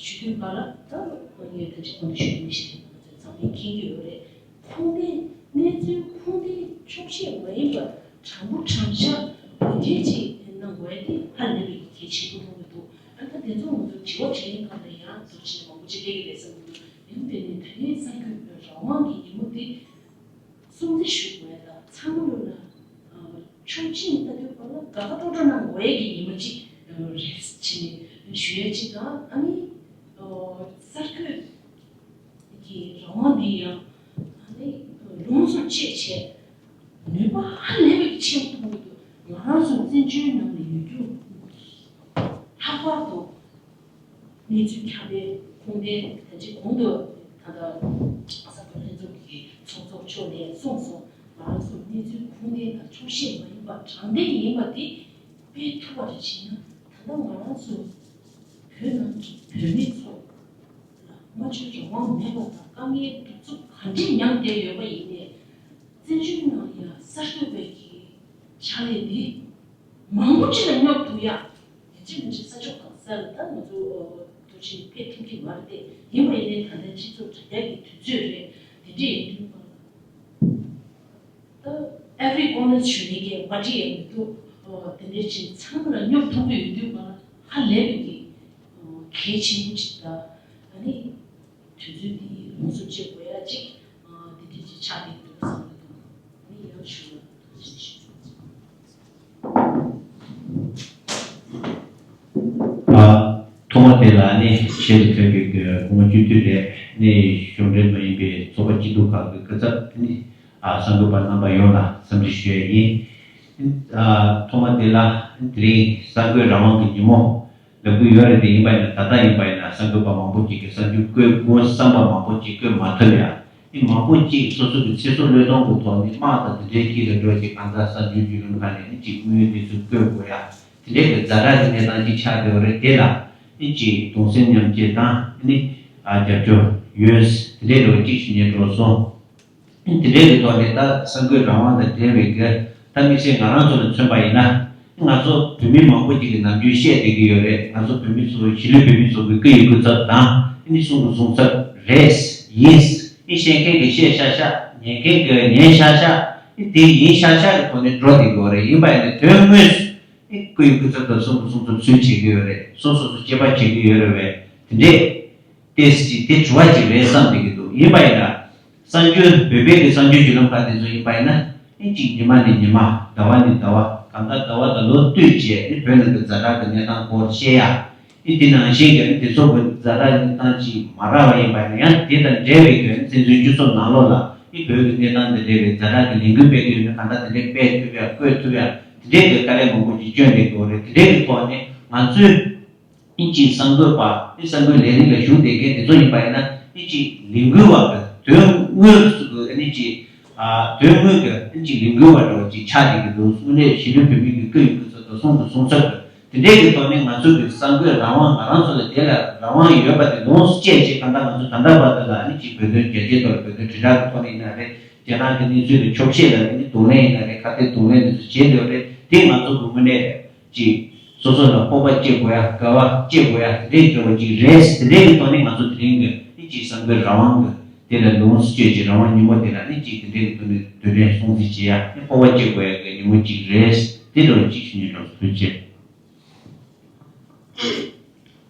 ཞུ་དུས་ག་ལ་ད་ངས་ད་ཅིག་གོང་དུ་ཞུ་དུས་ཞིག་ང་ཚོ་ཚང་མས་མཁྱེན་གྱི་ཡོད་རེད། ཁུངས་ལྡན། གནས་ཚུལ་ཁུངས་ལྡན། འཁྱོག་བཤད་མ་ཡིན་པ། དྲང་པོ་དྲང་བཞག་དེ་འདྲའི་ཅིག་གནང་དགོས་ཡ་དེ་ཧ་ལས་པའི་གལ་ཆེན་པོ་མཐོང་གི་འདུག་ཨ་ནི་ད་དེ་ཚོ་ང་ཚོ་དྲི་བ་དྲིས་ལན་སྐབས་ལ་ཡང་འདུག་ཅིག་མང་པོ་ཅིག་སླེབས་ཀྱི་རེད་བསམ་གྱི་འདུག་ཡིན་པས་ནི་ད་རེས་གསར་འགོད་པའི་རང་དབང་གི་ཉིན་མོ་འདི་སྲུང་བརྩི་ཞུ་དགོས་ཡ་དང་། ཚང་མ་ལོ་ལ་ཆོག་མཆན་ལྟ་དུས་ག་ལ་དགའ་དགའ་སྤྲོ་སྤྲོ་གནང་དགོས་ཡ་གི་ཉིན་མོ་ཅིག་རེད་ཅེས་ཞུ་ཡ་ཅིག་དང་། ཨ་ནི་གསར་འགོད་ཀྱི་རང་དབང་འདི་ཡང་ཨ་ནི་ལོངས་སུ་སྤྱད་བྱས་ནུས་པ་ཧ་ལས་པའི་ཆེན་པོ་ཐོན་གྱི་འདུག་ང་རང་ཚོ་བཙན་བྱོལ་ནང་ལ་ཡོད་རྒྱུ་ལྷག་པར་དུ་གནས་ཚུལ་ཁྱབ་སྤེལ་ཁུངས་ལྡན། ད་ཅི་གོང་དུ་ད་ལྟ་གསར་འགོད་ལྷན་ཚོགས་ཀྱི་ཚོགས་གཙོ་མཆོག་ནས་གསུངས་སོང་། ང་རང་ཚོ་གནས་ཚུལ་ཁུངས་ལྡན་དང་འཁྱོག་བཤད་མ་ཡིན་པ་དྲང་བདེན་ཡིན་པ་དེ་སྤེལ་ཐུབ་པ་རེད་བྱས་ན། ད་ལྟ་ང་རང་ཚོ་བོད་ནང་གི་བོད་མི་ཚོ་ལ་སྨྲ་བརྗོད་རང་དབང་མེད་པ་དང་། དཀའ་ངལ་གདུག་རྩུབ་ག་འདྲས་མྱངས་བསྡད་ཡོད་པ་ཡིན་ནའི། བཙན་བྱོལ་ནང་ཡང་གསར་འགོད་པའི་གི་ཕྱག་ལས་འདི་མང་པོ་ཅིག་ལ་སྙོབ་ཐུབ་ཡ། ཅི་མི་ཅི་ས་ཕྱོགས་གང་སར་ད་ང་ཚོ་ཐུགས་རྗེ་ཕེབས་ཐུབ་ཀྱི་མ་རེད་དེ། ཡིན་པ་ཡིན་ནའི་ད་ལྟའི་སྤྱི་ཚོགས་དྲ་རྒྱ་གི་དུས་ཚོད་རེད། དེ་འདྲ་ཡིན་དུས་ད་every corner ཞུ་ཡི་གེ་མ་བྲིས་ཡང་མི་འདུག་དེ་འདྲའི་ཅིག་ཚང་མ་ལ་སྙོབ་ཐུབ་ཀྱི་ཡོད་དུས་མ་ཧ་ལས་པའི་གི་གལ་ཆེན་པོ་ཅིག་ད་ཨ་ནི་དུས་ཚོད་འདི་ལོངས་སུ་སྤྱད་དགོས་ཡ་ཅིག་དེ་འདྲའི་ཅིག་ཆགས་བསྡད་འདུག་བསམ་གྱི་འདུག་ཨ་ནི་ཡང་ཞུ་ཡ་ཞུ་ཞུ། ཨ། ཐོག་མ་དེ་ལ་ནི་ཆེད་དུ་ཕེབས་པའི་སྐུ་ངོ་སྤྱི་འཐུས་རེད་ནི་གཞུང་འབྲེལ་མ་ཡིན་པའི་ཚོགས་པ་སྐྱིད་སྡུག་ཁག་གི་སྐུ་ཚབ་ནི་ཨ་གསར་འགོད་པ་རྣམ་པ་ཡོངས་ལ་འཚམས་འདྲི་ཞུ་ཡས་ཡིན། ཨ་ཐོག་མ་དེ་ལ་དེ་རིང་གསར་འགོད་རང་དབང་གི་ཉིན་མོ་ལབ་ཀྱི་ཡོད་རེད་དེ། ཡིན་པ་ཡིན་ན་ད་ལྟ་ཡིན་པ་ཡིན་ན་གསར་འགོད་པ་མང་པོ་ཅིག་གིས་གསར་འགྱུར་བཀོད་དགོས་བསམ་པ་མང་པོ་ཅིག་བཀོད་མ་ཐུབ་ཡ། ནི་མང་པོ་ཅིག་སོ་སོ་གི་ཚེ་སྲོག་བློས་གཏོང་གི་ཐོག་ནས་དམག་དང་དེ་འདྲའི་ཅིག་ལ་འགྲོ་ཅིག་གང་ལྟར་གསར་འགྱུར་བརྒྱུད་ལམ་ཁག་ནས་ནི་ཅིག་དངུལ་དེ་ཚོ་བཀོད་དགོས་ཡ། དེ་འདྲའི་གི་ཛ་དྲག་གི་གནས་སྟངས་ཅིག་ཆགས་བསྡད་ཡོད་རེད། དེ་ལ་ནི་ཅིག་གདུང་སེམས་མཉམ་སྐྱེད་དང་ནི་ཨ་རྒྱབ་སྐྱོར་ཡོད། དེ་འདྲའི་རོགས་ཅིག་ཞུ་ནས་འགྲོ་སོང་། དེ་འདྲའི་གི་ཐོག་ནས་ད་གསར་འགོད་རང་དབང་དང་འབྲེལ་བའི་གི་ད་དམིགས་བསལ་ང་རང་ཚོ་ལ་མཚོན་པ་ཡིན་ན། ང་ཚོ་བོད་མི་མང་པོ་ཅིག་གིས་ནམ་རྒྱུན་བཤད་བསྡད་ཀྱི་ཡོད་རེད། ང་ཚོ་བོད་མི་ཚོ་གཞིས་ལུས་བོད་མི་ཚོ་གི་སྐུ་ཡི་སྐུ་ཚབ་དང་ནི་གསུང་གི་གསུང་ཚབ་རེད། ཡིན། ནི་བཤད་མཁན་གྱིས་བཤད་ཤག་ཤག་ཉན་མཁན་གྱིས་ཉན་ཤག་ཤག་ནི་དེ་ཡིན་ཤག་ཤག་གི་ཐོག་ནས་འགྲོ་བསྡད་ཀྱི་ཡོད་རེད། ཡིན་པ་ཡིན་ན་དོན་དངོས་སུ་ནི་སྐུ་ཡི་སྐུ་ཚབ་དང་གསུང་གི་གསུང་ཚབ་སུས་བྱེད་ཀྱི་ཡོད་རེད། སོ་སོ་སོ་སྐྱེས་པ་བྱེད་ཀྱི་ཡོད་རེད་བས། དེ་འདྲས། ཏེས་ཀྱི་དེ་དྲི་བ་ཅིག་རེད་བསམ་བསྡད་ཀྱི་འདུག་ཡིན་པ་ཡིན་ན། གསར་འགྱུར་བོད་པའི་གི་གསར་འགྱུར་བརྒྱུད་ལམ་ཁག་དེ་ཚོ་ཡིན་པ་ཡིན་ན། ཨི་གཅིག་ཉི་མ་ནས་ཉི་མ། ཟླ་བ་ནས་ཟླ་བ། གང་ལྟར་ཟླ་བ་དང་ལོ་བསྟུད་བྱས་ནི་བོད་ནང་གི་ཛ་དྲག་གི་གནས་སྟངས་སྐོར་བཤད་ཡ། ཨི་དེ་ནང་བཞིན་གྱི་ཨི་དེ་ཚོ་གི་ཛ་དྲག་གནས་སྟངས་ཅིག་མ་རག་པ་ཡིན་པ་ཡིན་ན་ཡང་དེ་དང་འབྲེལ་བའི་གི་བཙན་བྱོལ་སྤྱི་ཚོགས་ནང་ལོགས་ལ་ཨི་བོད་ཀྱི་གནས་སྟངས་དང་འབྲེལ་བའི་ཛ་དྲག་གི་ལས་འགུལ་སྤེལ་གྱི་ཡོད་ན་གང་ལྟར་དེ་འདྲའི་སྤེལ་ཐུབ་ཡ་བཀོད་ཐུབ་ཡ་དེ་འདྲའི་གི་དཀའ་ལས་མང་པོ་ཅིག་བསྐྱོན་བསྡད་ཀྱི་ཡོད་རེད། དེ་འདྲའི་གི་ཐོག་ནས་ང་ཚོས། ཨིན་ཇིའི་གསར་འགོད་པ། ཨིན་གསར་འགོད་ལས་རིགས་ལ་ཞུགས་བསྡད་མཁན་དེ་ཚོ་ཡིན་པ་ཡིན་ན། ཨིན་ཇིའི་ལས་འགུལ་བ་གི་དོན་དངོས་སུ་གི་ཨིན་ཇི། ཨ་དོན་དངོས་ཀྱི་ཨིན་ཇིའི་ལས་འགུལ་བ་འདྲ་བོ་ཅིག་ཆགས་བསྡད་ཀྱི་འདུག་དངོས་གནས་གཞིས་ལུས་བོད་མི་གི་སྐུ་ཡི་སྐུ་ཚབ་དང་གསུང་གི་གསུང་ཚབ་ཀྱི་དེ་འདྲའི་གི་ཐོག་ནས་ང་ཚོ་གི་གསར་འགོད་རང་དབང་ང་རང་ཚོ་ལ་དེ་ལ་རང་དབང་ཡོད་པ་དེ་ལོངས་སུ་སྤྱད་བྱས་གང་ལྟར་ང་ཚོ་ད་ལྟ་བར་དུ་ལ་ཨིན་ཇིའི་བོད་དོན་རྒྱ་སྐྱེད་ཐོག་ལ་བོད་དོན་དྲིལ་བསྒྲགས་ཀྱི་ཐོག་ནས་ཡིན་ན་རེད། རྒྱ་ནག་གི་གནས་ཚུལ་ལ་འཁྱོག་བཤད་ལ་ཨིན་ཇི་གདོང་ལེན་ཡིན་ན་རེད། ག་དེ་གདོང་ལེན་དེ་ཚོ་བྱས་ཡོད་རེད། དེ་ང་ཚོ་གི་དངོས་གནས། ཅིག་སོ་སོ་ལ་སྤོབས་པ་སྐྱེ་དགོས་ཡ། དགའ་བ་སྐྱེ་དགོས་ཡ་དེ་འདྲའི་འབྱོར་བ་ཅིག་རེད། དེ་འདྲའི་གི་ཐོག་ནས་ང་ཚོ་དེ་རིང་གི་ནི་ཅིག་གསར་འགོད་རང་དབང་གི་དེ་ལ་ལོངས་སུ་སྤྱོད་ཅིག་རང་དབང་ཉིན་མོ་དེ་ལ་ནི་ཅིག་དེ་འདྲའི་གི་ཐོག་ནས་དུས་དྲན་སྲུང་བརྩི་བྱེད་ཡ་ནི་སྤོབས་པ་སྐྱེ་དགོས་ཡ་གི་ཉིན་མོ་ཅིག་རེད། དེ་འདྲ་བ་ཅིག་ཞུ་ཉན་རོགས་ཐུགས་རྗེ་ཆེ།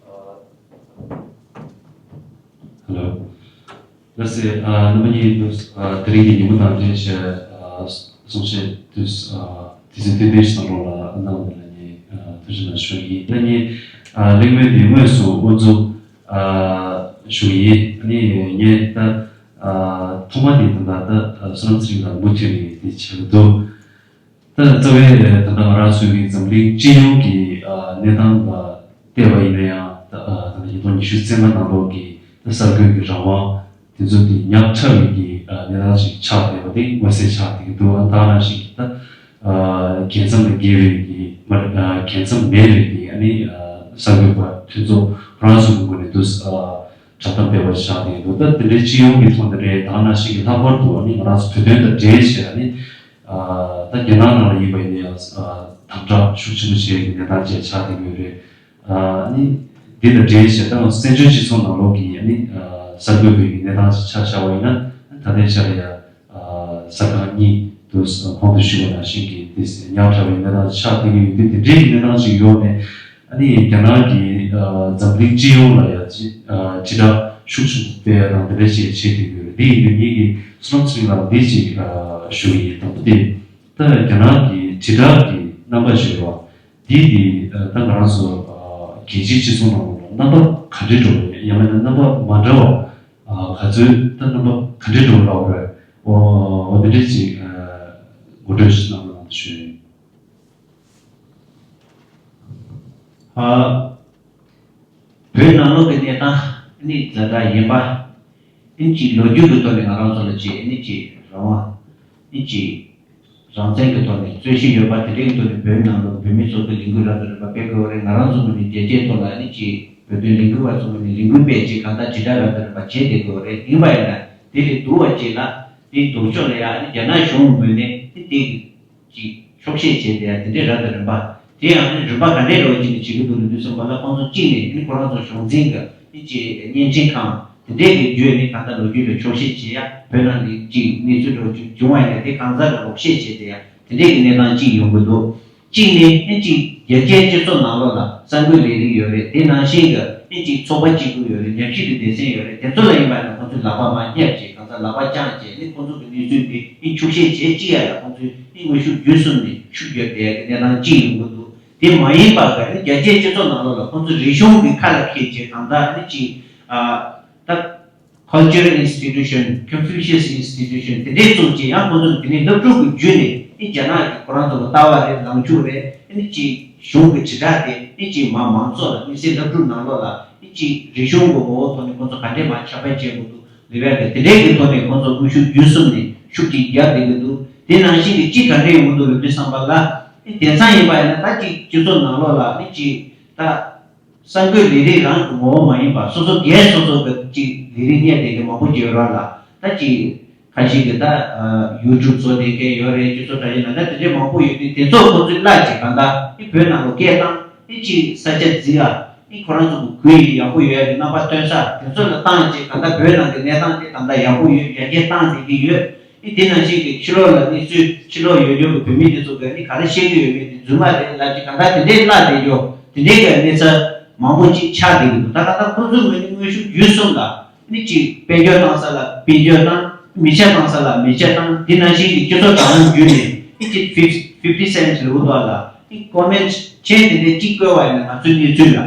Hello. ལགས་སེ། ཨ་རྣམ་པ་གཉིས་དུ་ཨ་དེ་རིང་གི་ཉིན་མོ་དང་འབྲེལ་བྱས་ཨ་གསུང་བཤད་དུས་ཨ་དུས་ཚོད་ཏན་ཏན་ཞིག་གནང་རོགས་ལ་གནང་བ་ལ་ངས་ཨ་ཐུགས་རྗེ་གནང་ཞུ་གི་ཡིན། ད་ངས་ཨ་གླེང་མོལ་འདི་དངོས་སུ་དབུ་འཛུགས་ཨ་ཞུ་གི་ཡིན། ཨ་ནི་ངས་ད་ཨ་ཐོག་མ་དེ་ད་ལྟ་ད་བསོད་ནམས་ཚེ་རིང་ལགས་མུ་མཐུད་ནས་དེ་བྱེད་ཀྱི་འདུག་ད་རྩ་བའི་ད་ལྟ་ང་རང་ཚོའི་གི་འཛམ་གླིང་སྤྱི་ཡོངས་ཀྱི་ཨ་གནས་སྟངས་ལ་བལྟས་པ་ཡིན་ན་ཡང་། ད་ཨ་ད་ལྟ་ཉིས་སྟོང་ཉི་ཤུ་རྩ་ལྔ་ནང་ལོགས་ཀྱི་ད་གསར་འགོད་ཀྱི་རང་དབང་དེ་ཚོ་དེ་ཉག་ཕྲ་བའི་གི་ཨ་གནས་སྟངས་ཤིག་ཆགས་བསྡད་པ་དེ་མངོན་གསལ་ཆགས་བསྡད་ཀྱི་འདུག་ཨ་ད་ནང་བཞིན་གྱི་ད་ཨ་རྒྱལ་མཚམས་ལས་བརྒལ་བའི་གི་མ་རེད། ཨ་རྒྱལ་མཚམས་མེད་པའི་གི་ཨ་ནི་ཨ་གསར་འགོད་པ་མཐུན་ཚོགས་ཁོ་རང་ཚོ་གི་ངོས་ནས་འདུག་ཨ། བསྒྲགས་གཏམ་སྤེལ་བ་ཆགས་ཏེ་འདུག་ད་དེ་འདྲའི་སྤྱི་ཡོངས་ཀྱི་ཐོག་ནས་རེད། ད་ནང་བཞིན་གྱི་ལྷག་པར་དུ་ནི་ང་རང་ཚོ་བོད་དོན་དང་འབྲེལ་བྱས་ནི་ཨ་ད་རྒྱ་ནག་ནང་ལ་ཡིན་པ་ཡིན་ན་ཡང་ཨ་དམ་དྲག་ཤུགས་ཆེན་པོ་བྱས་ཀྱི་གནས་སྟངས་བཅས་ཆགས་བསྡད་ཡོད་རེད། ཨ་ནི་འདི་དང་འབྲེལ་བྱས་ད་ང་ཚོ་བཙན་བྱོལ་སྤྱི་ཚོགས་ནང་ལོགས་ཀྱི་ནི་ཨ་གསར་འགོད་པའི་གི་གནས་སྟངས་ཤིག་ཆ་བཞག་པ་ཡིན་ན། ད་ལྟའི་ཆར་ཡང་ཨ་གསར་ཁང་གཉིས་དུ་གོང་དུ་ཞུས་པ་ནང་བཞིན་གྱི་དེ་ཉག་ཕྲ་བའི་གནས་སྟངས་ཆགས་བསྡད་ཀྱི་ཡོད་དུས། དེ་འདྲའི་གནས་སྟངས་ཤིག་ཡོང་ནས་ཨ་ནི་རྒྱ་ནག་གིས་ཨ་འཛམ་གླིང་སྤྱི་ཡོངས་ལ་ཡང་ཅི་ཨ་དྲིལ་བསྒྲགས་ཤུགས་ཆེན་པོ་སྤེལ་ཡ་དང་དེ་འདྲ་ཞིག་བྱེད་བསྡད་ཀྱི་ཡོད་རེད། འདི་ཡིན་དུས་ངེད་ཀྱིས་བསོད་ནམས་ཚེ་རིང་ལགས་འདི་ཅིག་ཨ་ཞུ་གི་ཡིན། དང་པོ་དེ་ད་རྒྱ་ནག་གི་དྲིལ་བསྒྲགས་ཀྱི་རྣམ་པ་ཞིག་ཡོད་པ། འདི་འདི་ཨ་ད་ང་རང་ཚོ་ཨ་རྒྱལ་སྤྱིའི་སྤྱི་ཚོགས་ནང་ལ་རྣམ་པ་ག་འདྲས་འགྲོ་བ་ཡིན། ཡང་མིན་ན་རྣམ་པ་མ་འདྲ་བ་ཨ་ག་ཚོད་ད་རྣམ་པ་ག་འདྲས་འགྲོ་བ་ལབ་རེད། འོ་འོ་དེ་འདྲས་ཅིག་ཨ་ངོ་སྤྲོད་ཞིག་གནང་རོགས་གནང་ཞུ་ཡིན། ཨ་བོད་ནང་ལོགས་ཀྱི་གནས་སྟངས་ནི་ཛ་དྲག་ཡིན་པ། ཨིན་ཇི་ལོ་རྒྱུས་ཀྱི་ཐོག་ནས་ང་རང་ཚོ་ལ་བྱས་ཨིན་ཇི་རང་དབང་། ཨིན་ཇི་རང་བཙན་གྱི་ཐོག་ནས་རྩོད་གཞི་ཡོད་པ་དེ་འདྲའི་ཐོག་ནས་བོད་ནང་ལ་བོད་མི་ཚོ་གི་ལས་འགུལ་རབ་དང་རིམ་པ་སྤེལ་དགོས་རེད། ང་རང་ཚོ་ངོས་ནས་རྒྱལ་སྤྱིའི་ཐོག་ལ་ཨིན་ཇི་བོད་དོན་ལས་འགུལ་བ་ཚོ་ངོས་ནས་ལས་འགུལ་སྤེལ་བྱས་གང་ལྟར་དྲིལ་བསྒྲགས་རབ་དང་རིམ་པ་བྱས་བསྡད་དགོས་རེད། ཡིན་པ་ཡིན་ན་དེ་ལས་སྡུག་པ་ཅིག་ལ་དེའི་ལྡོག་ཕྱོགས་ལ་ཡང་ཨིན་རྒྱ་ནག་གཞུང་ངོས་ནས་ཨིན་དེ་གི་ཅིག་འཁྱོག་བཤད་བྱས་ཏེ་ཡང་དེ་འདྲའི་རབ་དང་རིམ་པ་ དེ་ཡང་ནི་རིམ་པ་ག་འདྲའི་རོགས་ཀྱི་ནི་བྱེད་ཀྱི་འདུག་ལུས་དུས་སོང་བ་ལ་ཁོང་ཚོ་གཅིག་ནས་ནི་ཁོ་རང་ཚོ་གཞུང་འཛིན་གྱི་ནི་ཅིག་བརྙན་འཕྲིན་ཁང་དེ་འདྲས་ཀྱི་བརྒྱུད་ནས་ད་ལྟ་ལོ་རྒྱུས་ལ་འཁྱོག་བཤད་བྱེད་ཡ་བོད་ནང་ནས་ཅིག་གནས་ཚུལ་འདྲ་བོ་ཅིག་བྱུང་བ་ཡིན་ན་དེ་གང་ཟག་ལ་རོགས་བཤད་བྱེད་དེ་ཡ་དེ་འདྲས་ཀྱི་གནས་སྟངས་ཅིག་ཡོང་གི་འདུག་གཅིག་ནི་ནི་ཅིག་རྒྱལ་སྤྱིའི་སྤྱི་ཚོགས་ནང་ལོགས་ལ་གསར་འགོད་ལས་རིགས་ཡོད་རེད། དེ་ནང་བཞིན་གྱི་ནི་ཅིག་ཚོགས་པ་གཅིག་པུ་ཡོད་རེད། ཉམས་ཞིབ་ཀྱི་སྡེ་ཚན་ཡོད་རེད། དེ་ཚོ་ལ་ཡིན་པ་ཡིན་ན་ཁོང་ཚོས་ལག་པ་མར་བརྒྱབ་བྱས་གང་ཟག་ལག་པ་བརྐྱངས་བྱས་ནི་ཁོང་ཚོ་གི་གནས་ཚུལ་འདི་ནི་འཁྱོག་བཤད་བྱེད་ཅི་ཡ་ལ་ཁོང་ཚོས་ནི་དངོས་ཤུགས་བརྒྱུད་གསུམ་ནས་ཤུགས་རྒྱབ་བསྡད་ཡ་གི་གནས་སྟངས་ཅིག་ཡོང་གི་འདུག་དེ་མ་ཡིན་པ་ག་ནི་རྒྱལ་སྤྱིའི་སྤྱི་ཚོགས་ནང་ལོགས་ལ་ཁོང་ཚོ་རིག་གཞུང་གི་ཁ་ལ་འཁྱེར་བྱས་གང་ལྟར་ནི་ཅིག་ཨ་ད་Cultural Institution, Confucius Institution དེ་འདྲས་བཙུགས་བྱས་ཡང་ཁོང་ཚོ་དེ་ནས་སློབ་ཕྲུག་གི་བརྒྱུད་ནས་ནི་རྒྱ་ནག་གི་ཁོ་རང་ཚོ་གི་ལྟ་བ་རེད། ལངས་ཕྱོགས་རེད། ནི་ཅིག་གཞུང་གི་དྲིལ་བསྒྲགས་དེ་ནི་ཅིག་མ་མང་ཚོགས་ལ་དམིགས་བསལ་སློབ་ཕྲུག་ནང་ལོགས་ལ་ནི་ཅིག་རིག་གཞུང་གི་ངོ་བོ་ཐོག་ནས་ཁོང་ཚོ་ག་འདྲས་མ་ཁྱབ་སྤེལ་བྱེད་དགོས་འདུག་ལེ་བལ་དེ་དེ་འདྲའི་གི་ཐོག་ནས་ཁོང་ཚོ་དངོས་ཤུགས་བརྒྱུད་གསུམ་ནས་ཤུགས་ཀྱིས་རྒྱབ་བསྡད་ཀྱི་འདུག་དེ་ནང་བཞིན་གྱི་གཅིག་ག་འདྲ་ཡོང་གི་འདུག་ལབ་དུས་ཙམ་པ་ལ་ཨེ་དེང་སང་ཡིན་པ་ཡིན་ན་ད་ཅིག་སྤྱི་ཚོགས་ནང་ལོགས་ལ་ནི་ཅིག་ད་གསར་འགོད་ལས་རིགས་རང་གི་ངོ་བོ་མ་ཡིན་པ་སོ་སོ་སྒེར་སོ་སོ་གི་ཅིག་ལས་རིགས་གཉེར་བསྡད་མཁན་མང་པོ་ཅིག་ཡོད་ར་ལ་ད་ཅིག་ཁ་ཤས་ཀྱི་ད་ཡུ་ཊུབ་བཟོ་བསྡད་མཁན་ཡོད་རེད། སྤྱི་ཚོགས་དྲ་རྒྱ་ནང་ད་དེ་འདྲའི་མང་པོ་ཡོད་དུས་དེ་ཚོ་ཁོ་ཚོས་བརླག་ཅིག་གང་ལྟར་ནི་བོད་ནང་ལ་སྐད་བཏང་ནི་ཅིག་ས་ཆ་འཛིན་ཡ། ཨི་ཁོ་རང་ཚོ་གི་གུས་ཡི་ཡག་པོ་ཡོད་ཡ་གི་རྣམ་པ་སྟོན་ས་དེ་ཚོ་ལ་བཏང་བྱས་གང་ལྟར་བོད་ནང་གི་གནས་སྟངས་དེ་ད་ལྟ་ཡག་པོ་ཡོད། ཡར་རྒྱས་བཏང་བསྡད་ཀྱི་ཡོད། ཨི་དེ་ནང་བཞིན་གྱི་ཕྱི་ལོགས་ལ་གནས་ཚུལ་ཕྱི་ལོགས་ཡོད་རྒྱུ་གི་བོད་མི་དེ་ཚོ་གི་ནི་ག་རེ་བཤད་ཀྱི་ཡོད་མེད་དེ་རྫུན་མ་རེད་ལབ་ཅིག་གང་ལྟར་དེ་འདྲའི་བརླག་བསྡད་རྒྱུ་དེ་འདྲའི་གི་གནས་ཚུལ་མང་པོ་ཅིག་ཆགས་བསྡད་ཀྱི་འདུག་ད་གང་ལྟར་ཁོ་ཚོའི་ངོས་ནས་དངོས་ཤུགས་བརྒྱུད་གསུམ་ལ་ནི་ཅིག་དཔལ་འབྱོར་བཏང་ས་ལ་དཔལ་འབྱོར་བཏང་། མི་ཆ་བཏང་ས་ལ་མི་ཆ་བཏང་། དེ་ནང་བཞིན་གྱི་སྤྱི་ཚོགས་དྲ་ལམ་བརྒྱུད་ནས་ཨི་ཅིག་fifty cents ལོའི་ཐོག་ལ་ཨི་ཀོ་མེན་ཊི་མཆན་དེ་འདྲའི་གཅིག་བཀོད་པ་ཡིན་ན་ང་ཚོའི་གནས་ཚུལ་ལ་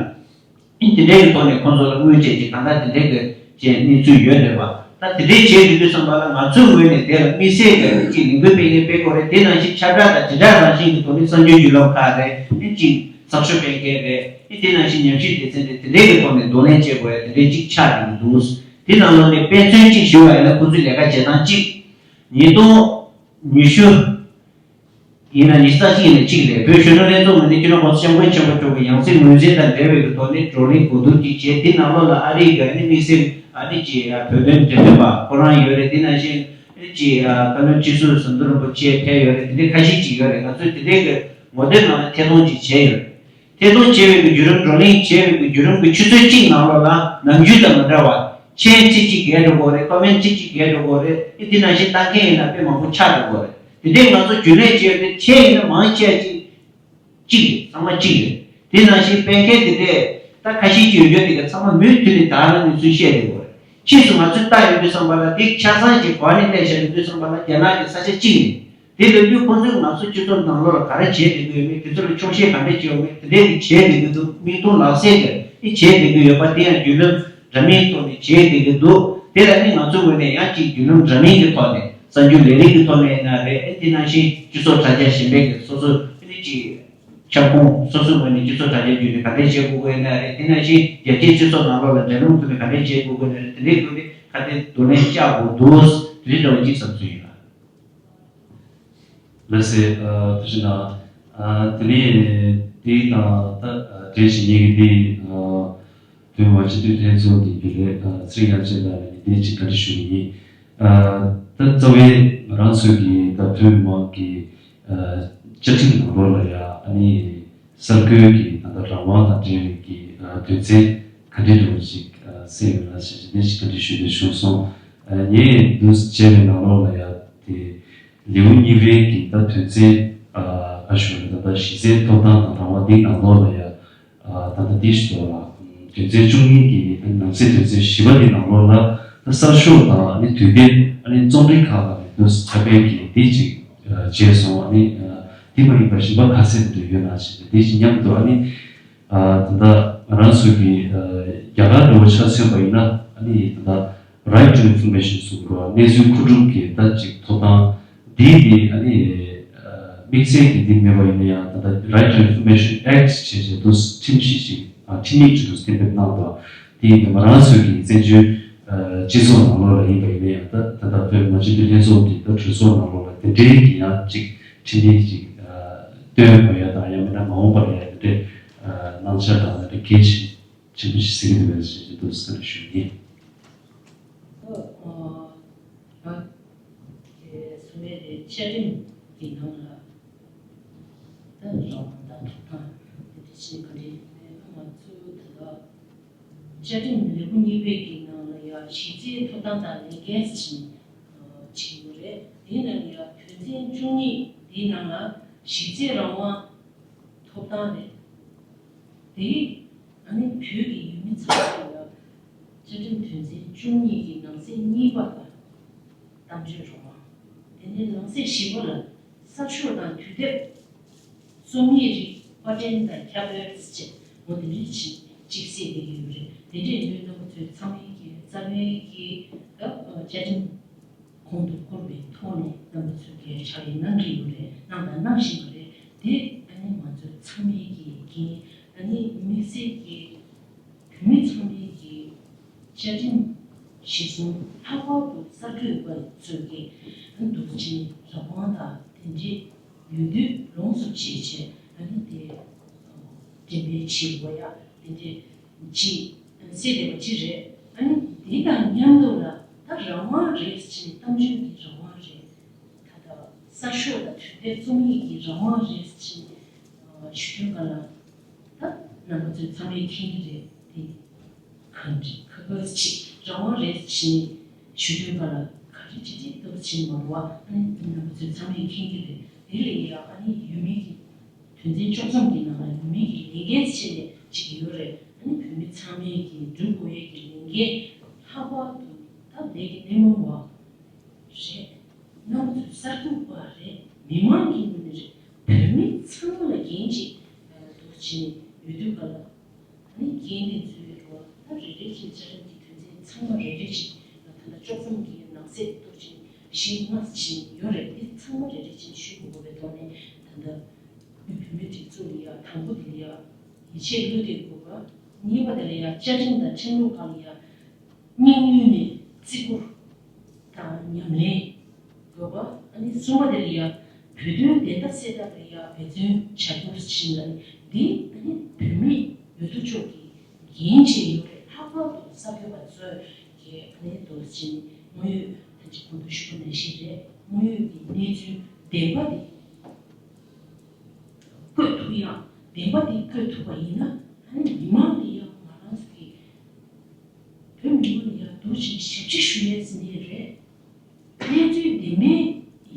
ཨི་དེ་འདྲའི་གི་ཐོག་ནས་ཁོང་ཚོ་ལ་དངུལ་སྤྲད་ཅིག་གང་ལྟར་དེ་འདྲའི་གི་ཅན་གནས་ཚུལ་ཡོད་རེད་པ། ད་དེ་འདྲའི་བྱེད་དུས་དུས་ཙམ་པ་ལ་ང་ཚོའི་ངོས་ནས་དེ་ལ་དམིགས་བསལ་གྱི་ཨི་ཅིག་ལས་འགུལ་སྤེལ་མཁན་སྤེལ་དགོས་རེད། དེ་ནང་བཞིན་ཁྱབ་བསྒྲགས་དང་དྲིལ་བསྒྲགས་རང་བཞིན་གྱི་ཐོག་ནས་གསར་འགྱུར་བརྒྱུད་ལམ་ཁག་རེད། ཨི་ཅིག་གསར་ཤོག་སྤེལ་མཁན་རེད། ཨི་དེ་ནང་བཞིན་ཉམས་ཞིབ་སྡེ་ཚན་རེད། དེ་འདྲའི་གི་ཐོག་ནས་གདོང་ལེན་བྱེད་དགོས་ཡ་དེ་འདྲའི་ཅིག་ཆགས་ཀྱི་འདུག་དེ་ནང་ལོགས་ནས་དཔེ་མཚོན་གཅིག་ཞུ་བ་ཡིན་ན་ཁོ་ཚོའི་ལས་ཀ་བྱེད་སྟངས་གཅིག་ཉིས་སྟོང་ཉི་ཤུ་ཡིན་ན་ཉི་ཤུ་རྩ་གཅིག་ཡིན་ན་གཅིག་རེད། བོད་གཞོན་ནུ་ལྷན་ཚོགས་ངོས་ནས་སྤྱི་ནོར་༸གོང་ས་༸སྐྱབས་མགོན་ཆེན་པོ་མཆོག་གི་ཡང་སྲིད་ངོས་འཛིན་དང་འབྲེལ་བའི་གི་ཐོག་ནས་བགྲོ་གླེང་གོ་བསྡུར་གཅིག་བྱས། དེ་ནང་ལོགས་ལ་ཨ་རིའི་གི་ཨ་ནི་དམིགས་བསལ་ཨ་ནི་ཀྱི་བོད་དོན་འབྲེལ་མཐུད་པ་ཁོ་རང་ཡོད་རེད། དེ་ནང་བཞིན་ཨ་ནི་ཀྱི་བཀའ་བློན་ཁྲི་ཟུར་ཟམ་གདོང་རིན་པོ་ཆེ་ཕེབས་ཡོད་རེད། དེ་འདྲའི་ཁ་ཤས་ཅིག་ཡོད་རེད། ང་ཚོས་དེ་འདྲའི་གི་ངོ་དེབ་ནང་ལ་ཐད་གཏོང་ཅིག་བྱས་ཡོད་རེད། ཐད་གཏོང་བྱས་པའི་གི་བརྒྱུད་རིམ་བགྲོ་གླེང་བྱས་པའི་གི་བརྒྱུད་རིམ་གི་ཆུ་ཚོད་གཅིག་ནང་ལོགས་ལ་ནམ་རྒྱུན་དང་མི་འདྲ་བར་མཆན་ཁྲི་གཅིག་བརྒལ་འགྲོ་གི་རེད། ཀོ་མེན་ཁྲི་གཅིག་བརྒལ་འགྲོ་གི་རེད། ཨེ་དེ་ནང་བཞིན་ལྟ་མཁན་ཡིན་ན་དཔེ་མང་པོ་ཆགས་འགྲོ་གི་རེད། དེ་འདྲའི་ང་ཚོ་རྒྱུན་ལས་བྱས་ཏེ་མཆན་ཡིན་ན་མང་ཆེ་གཅིག་གཅིག་རེད། ཚང་མ་གཅིག་རེད། དེ་ནང་བཞིན་སྤེལ་མཁན་དེ་འདྲས་ད་ཁ་ཤས་ཀྱི་ཡོད་རྒྱུ་དེ་ག་ཚང་མ་མུ་མཐུད་ནས་ད་རང་གནས་ཚུལ་བཤད་འགྲོ་གི་རེད། ཕྱིས་སུ་ང་ཚོས་ལྟ་ཡོང་དུས་ཙམ་པ་ལ་དེ་ཆ་ཚང་ཅིག་གོ་ནས་བལྟས་བྱས་ཡོང་དུས་ཙམ་པ་ལ་རྒྱ་ནག་གི་ས་ཆ་གཅིག་རེད། དེ་ལབ་དུས་ཁོང་ཚོས་ང་ཚོ་སྤྱི་ཚོགས་ནང་ལོགས་ལ་ག་རེ་བྱས་བསྡད་ཀྱི་ཡོད་མེད། དེ་ཚོ་ལ་འཁྱོག་བཤད་ག་འདྲ་བྱས་ཡོད་མེད། དེ་འདྲའི་གི་བྱས་བསྡད་ཀྱི་འདུག་མིག་མཐོང་ལག་ཟིན་གྱི་ཨི་བྱས་བསྡད་ཀྱི་ཡོད་པ་དེ་ཡང་བརྒྱུད་ལམ་འདྲ་མིན་ཐོག་ནས་བྱས་བསྡད་ཀྱི་འདུག་དེ་ལ་ནི་ང་ཚོའི་ངོས་ནས་ཡང་ཅིག་བརྒྱུད་ལམ་འདྲ་མིན་གྱི་ཐོག་ནས་གསར་འགྱུར་ལས་རིགས་ཀྱི་ཐོག་ནས་ཡིན་ན་རེད། ཨེ་དེ་ནང་བཞིན་སྤྱི་ཚོགས་དྲ་རྒྱ་གཞན་པའི་གི་སོ་སོ་ཨེ་ནི་ཅིག་ཁྱབ་ཁོངས་སོ་སོའི་ངོས་ནས་སྤྱི་ཚོགས་དྲ་རྒྱ་བརྒྱུད་ནས་ག་འདྲས་བྱེད་དགོས་ཀྱི་ཡིན་ན་རེད། དེ་ནང་བཞིན་རྒྱལ་སྤྱིའི་སྤྱི་ཚོགས་ནང་ལོགས་ལ་འགྲན་སློང་ཐོག་ནས་ག་འདྲས་བྱེད་དགོས་ཀྱི་ཡིན་ན་རེད། དེ་འདྲའི་སྒོ་ནས་ག་འདྲས་གདོང་ལེན་བྱ་དགོས་འདུག་དེ་འདྲའི་འདྲ་བོ་ཅིག་བསམ་ཚུལ་ཡིན་ལ། ལགས་སེ། ཨ་ཐུགས་རྗེ་གནང་། ཨ་དེ་ནས་དེའི་ནང་ད་ཨ་གྲས་ཞིག་ཉིད་ཀྱི་དེ་ཨ་བོད་མི་མང་སྤྱི་འཐུས་ལྷན་ཚོགས་ཀྱི་རྒྱུན་ལས་ཨ་ཚེ་རིང་དབྱངས་ཅན་ལགས་ནས་དེ་ཅིག་བཀའ་འདྲི་ཞུ་གི་ཡིན། ཨ་ད་རྩ་བའི་ང་རང་ཚོའི་གི་ད་བོད་མི་མང་གི་ཨ་བཅའ་ཁྲིམས་ནང་ལོགས་ལ་ཡ་ཨ་ནི་གསར་འགོད་ཀྱི་ད་ལྟ་རང་དབང་དང་འབྲེལ་བའི་གི་ཨ་དོན་ཚན་ག་འདྲ་འདྲ་བོ་ཅིག་ཨ་གསལ་ཡོད་ན་ཞེས་དེ་ཅིག་བཀའ་འདྲི་ཞུ་འདོད་བྱུང་སོང་། ཨ་ངས་འདུག་བྱས་པའི་ནང་ལོགས་ལ་ཡ་དེ། ལེའུ་གཉིས་པའི་གི་ད་དོན་ཚན་ཨ་ཨ་ཞུ་རེད། ད་ལྟ་གཞི་རྩའི་ཐོབ་ཐང་དང་རང་དབང་འདིའི་ནང་ལོགས་ལ་ཡ་ཨ་ད་ལྟ་འདི་ཞུ་དོ་ལ་དོན་ཚན་བཅུ་གཉིས་ཀྱི་ནང་གསེས་དོན་ཚན་བཞི་པ་འདིའི་ནང་ལོགས་ལ་ད་གསར་ཤོག་དང་ཨ་ནི་དུས་དེབ་ཨ་ནི་རྩོམ་སྒྲིག་ཁག་ལ་ནི་དུ་ཁྱབ་སྤེལ་གྱི་འདི་ཅིག་བྱས་སོང་། ཨ་ནི་འདི་མ་ཡིན་པ་གཞན་པ་ག་ཚད་དུ་ཡོད་ན་ཞེས་འདི་ཅིག་མཉམ་དུ་ཨ་ནི། ཨ་ད་ལྟ་ང་རང་ཚོ་གི་ཨ་རྒྱ་གར་འདྲ་བོ་ཆ་མཚོན་པ་ཡིན་ན་ཨ་ནི་ད་ལྟ་Right to Information གསུངས་འགྲོ་བ་གནས་ཚུལ་མཁོ་སྒྲུབ་ཀྱི་ད་ཅིག་ཐོབ་ཐང་འདི་ནི་ཨ་ནི་ཨ་དམིགས་བསལ་གྱི་འདི་མེད་པ་ཡིན་ན་ཡང་ད་ལྟ་Right to Information Act ཞེས་བྱས་འདུག་ཁྲིམས་གཞི་ཅིག་ཨ་ཁྲིམས་ཡིག་ཅིག་འདུག་གཏན་འབེབས་གནང་འདུག་དེ་ཡིན་ན་ང་རང་ཚོ་གི་བཙན་བྱོལ་ཨ་སྤྱི་ཚོགས་ནང་ལོགས་ལ་ཡིན་པ་ཡིན་ན་ཡང་ད་ད་ལྟ་བོད་མི་མང་སྤྱི་འཐུས་ལྷན་ཚོགས་ཀྱི་ད་གྲོས་ཚོགས་ནང་ལོགས་ལ་དེ་འདྲའི་གི་ཡང་ཅིག་ཁྲིམས་ཡིག་ཅིག་ཨ་བཏོན་དགོས་ཡ་དང་ཡང་མིན་ན་མ་འོངས་པར་ཡང་དེ་འདྲའི་ཨ་གནང་འཆར་དང་དེ་འདྲའི་གལ་ཆེ་ཆེན་པོ་ཞིག་གཟིགས་ཀྱི་འདུག་པས་ཞེས་ཀྱི་འདུག་ཟེར་ཞུ་ཡིན། ཨོ། ཨ་ཨ་དེ་གསུང་ཡས་དེ་བཅའ་ཁྲིམས་ཀྱི་ནང་ལ་ད་རང་དབང་དང་ ཐོབ་ཐང་དེ་འདྲ་ཞིག་ག་རེ་ང་ཚོ་ད་ལྟ་བཅའ་ཁྲིམས་ལེའུ་གཉིས་པའི་གི་ནང་ལ་ཡང་གཞི་རྩའི་ཐོབ་ཐང་དང་ལས་འགན་ཟེར་ཅིག་ཡོད་རེད། དེའི་ནང་ལ་ཡང་དོན་ཚན་བཅུ་གཉིས་དེའི་ནང་ལ་གཞི་རྩའི་རང་དབང་ཐོབ་ཐང་རེད། དེ་ཨ་ནི་བོད་ཀྱི་ཡུལ་མི་ཚང་མ་ལ་བཅའ་ཁྲིམས་དོན་ཚན་བཅུ་གཉིས་ཀྱི་ནང་གསེས་གཉིས་པ་དང་། གཏམ་བརྗོད་རང་དབང་། དེ་ནས་ནང་གསེས་བཞི་པ་ལ་གསར་ཤོག་དང་དུས་དེབ། རྩོམ་ཡིག་རིགས་པར་སྐྲུན་དང་ཁྱབ་སྤེལ་བྱེད་འོ་དེ་འདྲའི་ཆེད་གཅིག་གསལ་བསྡད་ཀྱི་ཡོད་རེད། དེ་འདྲའི་ལུས་རྣམ་པ་ཚོས་ཚང་མའི་གི་རྩ་བའི་གི་ད་བཅའ་ཁྲིམས་གོང་དུ་བཀུར་བའི་ཐོག་ནས་རྣམ་པ་ཚོས་གི་ཕྱག་ལས་གནང་གི་ཡོད་རེད། གནང་དང་གནང་བཞིན་པ་རེད། དེ་ཨ་ནི་ང་ཚོ་ཚང་མའི་གི་འགན་ཨ་ནི་དམིགས་བསལ་གི་བོད་མི་ཚང་མའི་གི་བཅའ་ཁྲིམས་གཞི་བཟུང་ལྷག་པར་དུ་གསར་འགོད་པ་ཚོས་ཀྱི་འདུག་ཅིང་རང་དབང་དང་དེ་འདྲའི་ཡོད་དུས་ལོངས་སུ་སྤྱད་བྱས་ཨ་ནི་དེ་འགྲེམས་སྤེལ་བྱེད་དགོས་ཡ་དེ་འདྲའི་ཅིག་གསལ་བསྡད་པ་ཅིག་རེད། ཨ་ནི་དེ་དང་མཉམ་དུ་ལ་ད་རང་དབང་རེད་ཅེས་གཏམ་བརྗོད་ཀྱི་རང་དབང་རེད། ད་ལྟ་གསར་ཤོག་དང་དུས་དེབ་རྩོམ་ཡིག་གི་རང་དབང་རེད་ཅེས་ཞུ་དུས་ག་ལ། ད་རྣམ་པ་ཚོས་ཚང་མས་མཁྱེན་གྱི་རེད་དེ། གང་ཅི་ཁ་ཁ་ཅིག་རང་དབང་རེད་ཅེས་ཞུ་དུས་ག་ལ་ག་རེ་ཅི་ཅི་ལྟ་བུ་ཅིག་མ་རུ་བ་ཨ་ནི་རྣམ་པ་ཚོས་ཚང་མས་མཁྱེན་གྱི་རེད། དེ་ལས་ཡ་ཨ་ནི་ཡུལ་མི་གི་དོན་ཚན་བཅུ་གསུམ་གྱི་ནང་ལ་ཡུལ་མི་གི་ལས་འགན་ཆེ་ནས་ཅིག་ཡོད་རེད། ཨ་ནི་བོད་མི་ཚང་མས་ཀྱི་སྒྲུབ་དགོས་ཡས་ཀྱི་ལས་འགན་ལྷག་པར་དུ་ད་ལས་ཀྱི་སྣེ་མོ་བ་རེད། རྣམ་པ་ཚོ་གསར་འགོད་པ་རེད། མི་མང་གི་ངོས་ནས་རེད། བོད་མི་ཚང་མ་ལ་འགན་ཅིག་འདུག་ཅེས་ཡོད་དུས་ག་ལ། ཨ་ནི་འགན་དེ་ཚོའི་རོ་ད་རེ་རེ་བཞིན་བཅའ་ཁྲིམས་ཀྱི་དོན་ཚན་ཚང་མ་རེ་རེ་བཞིན་ད་ལྟ་བཅུ་གསུམ་གྱི་ནང་གསེས་གཏུག་ཅིང་བཞི་ལྔ་ཅིག་ཡོད་རེད། འདི་ཚང་མ་རེ་རེ་བཞིན་ཞུ་དགོས་པའི་ཐོག་ནས་ད་ལྟ་བོད་མིའི་སྒྲིག་འཛུགས་ལ་ཡ་དང་པོ་དེ་ལ་ཡ་ཡིད་ཆེས་བློས་གཏོང་དགོས་པ། གཉིས་པ་དེ་ལ་ཡ་བཅའ་ཁྲིམས་དང་ཁྲིམས་ལུགས་སྒང་ལ་ཡ་སྙིང་དབུས་ནས་བརྩི་བཀུར་དང་ཉམས་ལེན་དགོས་པ། ཨ་ནི་གསུམ་པ་དེ་ལ་ཡ་བོད་དོན་བདེན་མཐའ་གསལ་ཐབས་ལ་ཡ་འབད་བརྩོན་བྱ་རྒྱུ་ཞིག་ལ་འདི་ཨ་ནི་བོད་མི་ཡོད་དོ་ཅོག་གི་འགན་ཆེ་ཡོད་རེད། ལྷག་པར་དུ་གསར་འགོད་པ་ཚོས་ཀྱི་ཨ་ནི་དོ་ཅིང་དངོས་ཡོད་ད་ཅི་གོང་དུ་ཞུས་པ་ནང་བཞིན་རེད། དངོས་ཡོད་ཀྱི་གནས་ཚུལ་བདེན་པ་དེ་བཀོད་ཐུབ་ཡ། བདེན་པ་དེ་བཀོད་ཐུབ་པ་ཡིན་ན་ཨ་ནི་མི་མང་གི་ཡ་ང་རང་ཚོ་གི་བོད་མི་མང་ལ་ཡ་དོ་ཅིང་ཞབས་ཕྱི་ཞུ་ཡས་ཟིན་ནི་རེད། གནས་ཚུལ་བདེན་པའི་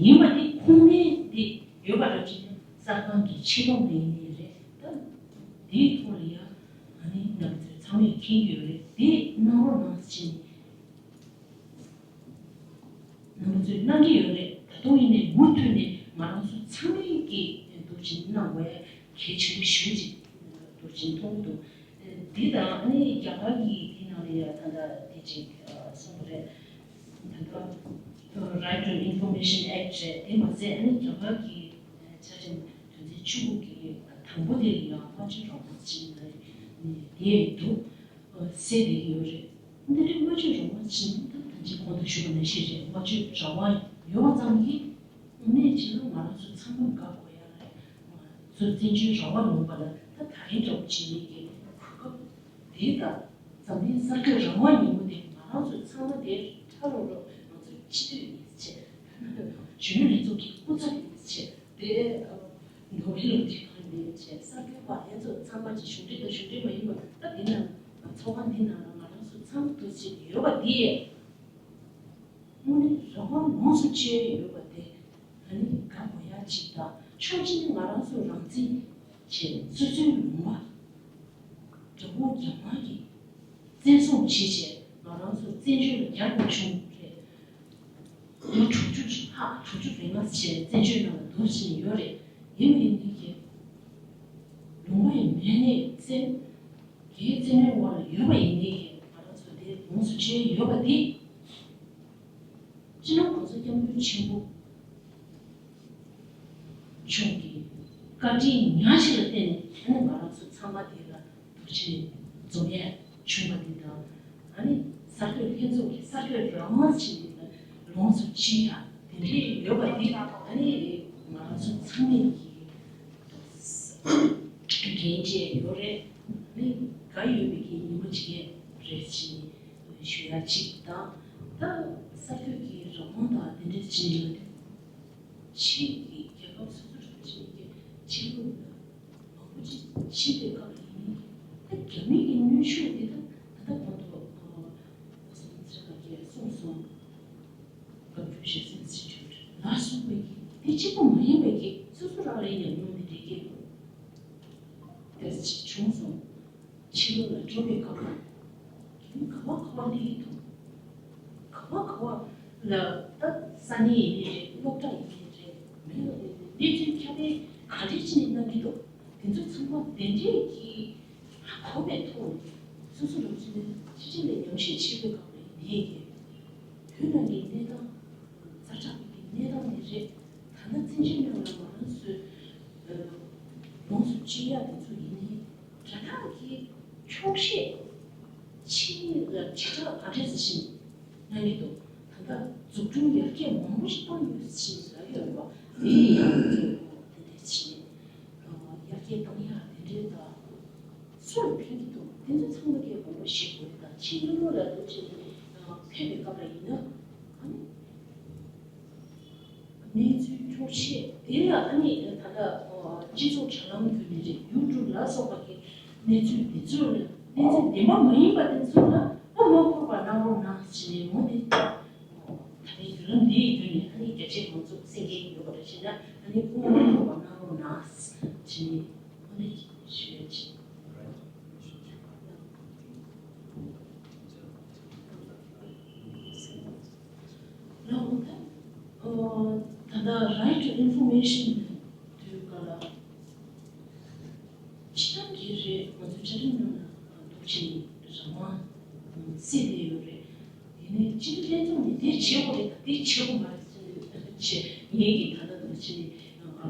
ཡིན་པ་དེ་ཁུངས་ལྡན་དེ་ཡོད་པ་ར་ཅིག་གསར་ཁང་གི་ཆེ་མཐོང་དེ་ཡིན་ནི་རེད། ད་དེའི་ཐོག་ལ་ཡང་ང་ནི་རྣམ་པ་ཚོས་ཚང་མས་མཁྱེན་གྱི་ཡོད་རེད། དེ་གནང་རོགས་གནང་ཟེར་ནས་རྣམ་པ་ཚོས་གནང་གི་ཡོད་རེད། ད་དུང་ཡིན་ནའི་མུ་མཐུད་ནས་ང་རང་ཚོ་ཚང་མས་ཀྱི་འདུག་ཅིང་གནང་བའི་གལ་ཆེན་པོ་ཞེ་པོ་ཅིག་འདུག་ཅིང་མཐོང་གི་འདུག་འདི་དང་ཨ་ནི་རྒྱ་གར་གྱི་འདི་ནང་ལ་ཡང་ད་ལྟ་དེ་ཅིག་གསུངས་པ་རེད། ད་ལྟ་Right to Information Act རེད། དེ་མ་ཟད་ཨ་ནི་རྒྱ་གར་གྱི་བཅའ་ཁྲིམས་དོན་ཚན་བཅུ་དགུ་གི་དང་པོ་དེ་ལ་ཡང་དབང་སྒྱུར་རང་དབང་ཟེར་ནས་དེ་འདུག་གསལ་བསྡད་ཀྱི་ཡོད་རེད། འདི་འདྲའི་དབང་སྒྱུར་རང་དབང་ཟེར་ན་ད་ད་ཅི་གོང་དུ་ཞུས་པ་ནང་བཞིན་རེད། དབང་སྒྱུར་རང་དབང་ཡོད་པ་ཙམ་གྱིས་གནད་ཅིག་ལ་ང་རང་ཚོ་ཚང་མ་དགའ་དགོས་ཡ་རེད། ང་ཚོ་བཙན་བྱོལ་རང་དབང་ལུང་པ་ལ་ད་ད་རིང་འདྲ་བོ་བྱེད་མཁན་གྱི་གོ་སྐབས་དེ་དང་འཛམ་གླིང་གསར་འགོད་རང་དབང་ཉིན་མོ་དེ་ང་རང་ཚོ་ཚང་མ་དེ་ཁྲ་རོག་རོག་ང་ཚོ་སྤྱི་འཐུས་ཡིན་ཟེར་བྱས། གཞོན་ནུ་ལྷན་ཚོགས་ཀྱི་སྐུ་ཚབ་ཡིན་ཟེར་བྱས། དེ་ནོ་བྷེལ་ལོ་དེ་གང་ཡིན་ཟེར་བྱས་གསར་འགོད་པ་ལྷན་ཚོགས་ཚང་མ་གྱི་གཞུང་འབྲེལ་དང་གཞུང་འབྲེལ་མ་ཡིན་པ་ད་དེ་ནང་ཚོགས་ཁང་འདི་ནང་ལ་ང་རང་ཚོ་ཚང་མ་ཐུགས་བཞེས་ཡོད་པ་དེ། དངོས་གནས་རང་དབང་ལོངས་སུ་སྤྱོད་ཡོད་པ་དེ་ང་ནི་དགའ་དགོས་ཡ་གཅིག་དང་ཕྱོགས་གཅིག་ནས་ང་རང་ཚོ་རང་བཙན་བྱས་སོ་སོའི་ལུང་པ་རྒྱ་བོད་རྒྱ་དམར་གྱིས་བཙན་བཟུང་བྱས་བྱས་ང་རང་ཚོ་བཙན་བྱོལ་ལ་རྒྱག་དགོས་བྱུང་རེད། ལོ་དྲུག་ཅུ་ལྷག་དྲུག་ཅུ་རེ་ལྔ་བྱས་བཙན་བྱོལ་ནང་ལ་འདུག་བཞིན་ཡོད་རེད། ཡིན་མིན་ནི་གི་ལུང་པ་ཡི་མེ་ནས་བཙན་གྱི་བཙན་གནོན་འོག་ལ་ཡོད་པ་ཡིན་ནི་གི་ང་རང་ཚོ་དེ་ལོངས་སུ་སྤྱོད་ཡོད་པ་དེ། སྤྱི་ནོར་༸གོང་ས་༸སྐྱབས་མགོན་ཆེན་པོ་མཆོག་གི་བཀའ་དྲིན་ཉག་གཅིག་ལ་བརྟེན་ནས་ཨ་ནི་ང་རང་ཚོ་ཚང་མ་དེ་ལ་འདུ་བྱེད་འཛོམས་ཡས་བྱུང་བ་འདི་དང་ཨ་ནི་གསར་འགོད་ལྷན་ཚོགས་ཀྱི་གསར་འགོད་རང་དབང་ཆེད་འདི་ལ་ལོངས་སུ་སྤྱི་ཡ་དེ་འདྲའི་ཡོད་པ་འདི་ཨ་ནི་ང་རང་ཚོ་ཚང་མས་ཀྱི་འགན་བཅས་ཡོད་རེད། ཨ་ནི་དགའ་ཡོད་པའི་གི་ཉི་མ་ཅིག་རེད་ཅེས་ཞུ་ཡ་གཅིག་དང་། ད་གསར་འགོད་ཀྱི་རང་དབང་དང་དེ་འདྲ་ཅིག་ཡོད་དུས་ཕྱིའི་གི་རྒྱལ་ཁབ་སོ་སོར་ཕྱིན་གྱི་ཕྱི་ལུགས་ལ་ ཤེས་པའི་སྐབས་ལ་ཡིན་ནའི་ད་རྒྱ་མི་གི་གནོན་ཤུགས་འདི་ད་ད་ལྟ་བར་དུ་ཨ་སོང་ཚེ་ག་གིས་གསུངས་སོང་། སྐབས་བཅུ་ཞེས་སེམས་སྲིད་བྱུས་ལ་སོགས་པའི་གི་དེ་གཅིག་པུ་མ་ཡིན་པའི་གི་སོ་སོ་རང་རེའི་ཉམས་མྱོང་འདི་འདྲའི་སྐད་དེ་ཅིག་བྱུང་སོང་། ཕྱི་ལོགས་ལ་འགྲོ་བའི་སྐབས་ལ་ག་བ་ག་བ་སླེབས་ཀྱི་འདུག་ག་བ་ག་བ་ལ་ད་ས་གནས་ཡིན་ནའི་རེད། སློབ་གྲྭ་ཡིན་ནའི་རེད། མི་ལ་རེད། གནས་ཚུལ་ཁྱབ་སྤེལ་ག་འདྲས་ཅིག་ནས་གནང་གི་འདུག་དེ་ཚོ་ཚང་མ་དེ་འདྲས་ཀྱི་གོ་བའི་ཐོག་ནས་སོ་སོ་རང་བཞིན་ཕྱི་དྲིལ་ལ་ཉམས་ཞིབ་བྱེད་པའི་སྐབས་ལ་ཡིན་ནའི་རེད། བོད་ནང་གི་གནས་སྟངས་ཛ་དྲག་པའི་གནས་སྟངས་ནས་རེད། ད་ལྟ་བཙན་བྱོལ་ནང་ལ་ང་རང་ཚོའི་ཡོངས་སུ་སྤྱི་ཡག་དེ་ཚོ་ཡིན་ནའི་དྲ་ཐག་གི་འཁྱོག་བཤད་ཕྱི་ལ་དྲིལ་བསྒྲགས་ག་འདྲས་ཟེར་ཞིང་གནང་གི་འདུག་ད་ལྟ་འཛུགས་སྐྲུན་ཡར་རྒྱས་མང་པོ་ཞིག་བཏང་ཡོད་ཟེར་ཞིང་ལབ་ཡོད་རེད་བ། དེ་ཡང་དེ་འདྲས་ཞིག་ཡར་རྒྱས་བཏང་ཡག་དེ་འདྲས་དང་སུར་ཕན་གྱི་འདུག་དེ་ཚོ་ཚང་མ་གིས་དགོངས་པ་བཞེས་དགོས་རེད། ད་ཕྱི་ལོགས་ལ་འདུག་ཅེས་ཕེབས་པའི་སྐབས་ལ་ཡིན་ན་ཨ་ནི། གནས་ཚུལ་འཁྱོག་བཤད་དེ་ལ་ཨ་ནི་ད་ལྟ་སྤྱི་ཚོགས་དྲ་ལམ་བརྒྱུད་ནས་རེད། ཡུ་ཊུབ་ལ་སོགས་པ་གི་གནས་ཚུལ་དེ་ཚོ་ལ་གནས་ཚུལ་བདེན་པ་མ་ཡིན་པ་དེ་ཚོ་ལ་ཨོ་མ་འཁོར་བ་གནང་རོགས་གནང་ཞེས་ནས་འོ་དེ་ད་ལྟའི་བརྒྱུད་ལམ་འདིའི་བརྒྱུད་ནས་ཨ་ནི་རྒྱ་ཆེ་མང་ཚོགས་གསན་མཁན་ཡོད་པ་རེད། བྱས་ན་ཨ་ནི་ཨོ་མ་འཁོར་བ་གནང་རོགས་གནང་ཞེས་ནས་འོ་དེ་ཞུ་ཡ་ཆེ། ལགས་འོང་ད། ཨོ། ད་ལྟ་right to information དུས་སྐབས་ལ་ཕྱི་ནང་གི་རེད། ང་ཚོ་བཅའ་ཁྲིམས་ནང་ལ་འདུག་ཅིང་རང་དབང་གསལ་བསྡད་ཡོད་རེད། ཡིན་ནའི་སྤྱི་འཐུས་ལྷན་ཚོགས་ནས་དེ་བྱེད་དགོས་རེད་དང་དེ་བྱེད་དགོས་མ་རེད་ཟེར་ནས་ངས་ཀྱིས་ད་ལྟ་འདུག་ཅིང་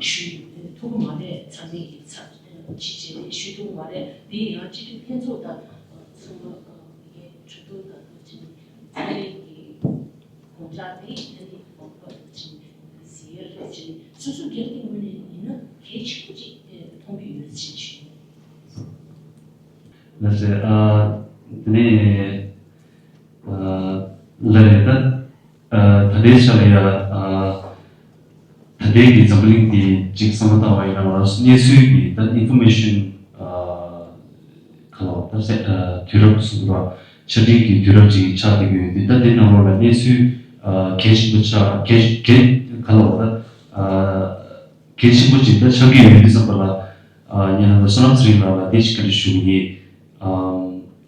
ཞུས་ཡོད། ཐུགས་ཁུར་མ་ལས་ཚང་མས་ཀྱིས་ཚ་ཅིག་བྱས་ནས་ཞུ་ཐུབ་མ་རེད། དེ་ཡང་སྤྱི་འཐུས་ལྷན་ཚོགས་དང་ཚང་མ་ངའི་གྲོས་བསྡུར་དང་འདུག་ཅིང་ཚན་རིག་གི་དགོངས་འཆར་དེ་ཡིན་ན་ནི་དགོངས་པ་ཅིག་ཟེར་ཡ་རེད་ཅིག་སོ་སོ་སྒེར་གྱི་ངོས་ནས་ཡིན་ན་གལ་ཆེན་པོ་ཅིག་མཐོང་གི་ཡོད་ཅེས་ཞུ། ལགས་སེ། ཨ། དེ་ནས་ཨ་ལ་རེད་ད། ཨ། ད་ལྟའི་ཆ་ལ་ཡ། ཨ། ད་ལྟའི་གི་འཛམ་བུ་གླིང་འདི་གཅིག་བསམ་བློ་བཏང་བ་ཡིན་ན་ང་རང་ཚོ་གནས་ཚུལ་གྱི་ད་information ཨ། ག་ལ་བ་ད་སེ་ཨ། དུས་རབས་སུ་འགྲོ་བ་ཆ་འཕྲིན་གྱི་དུས་རབས་ཅིག་ཆགས་བསྡད་ཀྱི་ཡོད་དུས། ད་འདི་ནང་ལོགས་ལ་གནས་ཚུལ་ཨ། གལ་ཆེན་པོ་ཆགས་གལ་གལ་ག་ལ་བ་ད་ཨ། གལ་ཆེན་པོ་ཅིག་ད་ཆགས་ཀྱི་ཡོད་དུས་ཙམ་པ་ལ་ཨ། ཉེ་ལམ་ད་བསོད་ནམས་ཚེ་རིང་ལགས་ལ་འདི་ཞིག་བཀའ་འདྲི་ཞུ་གི་ཡིན། ཨ།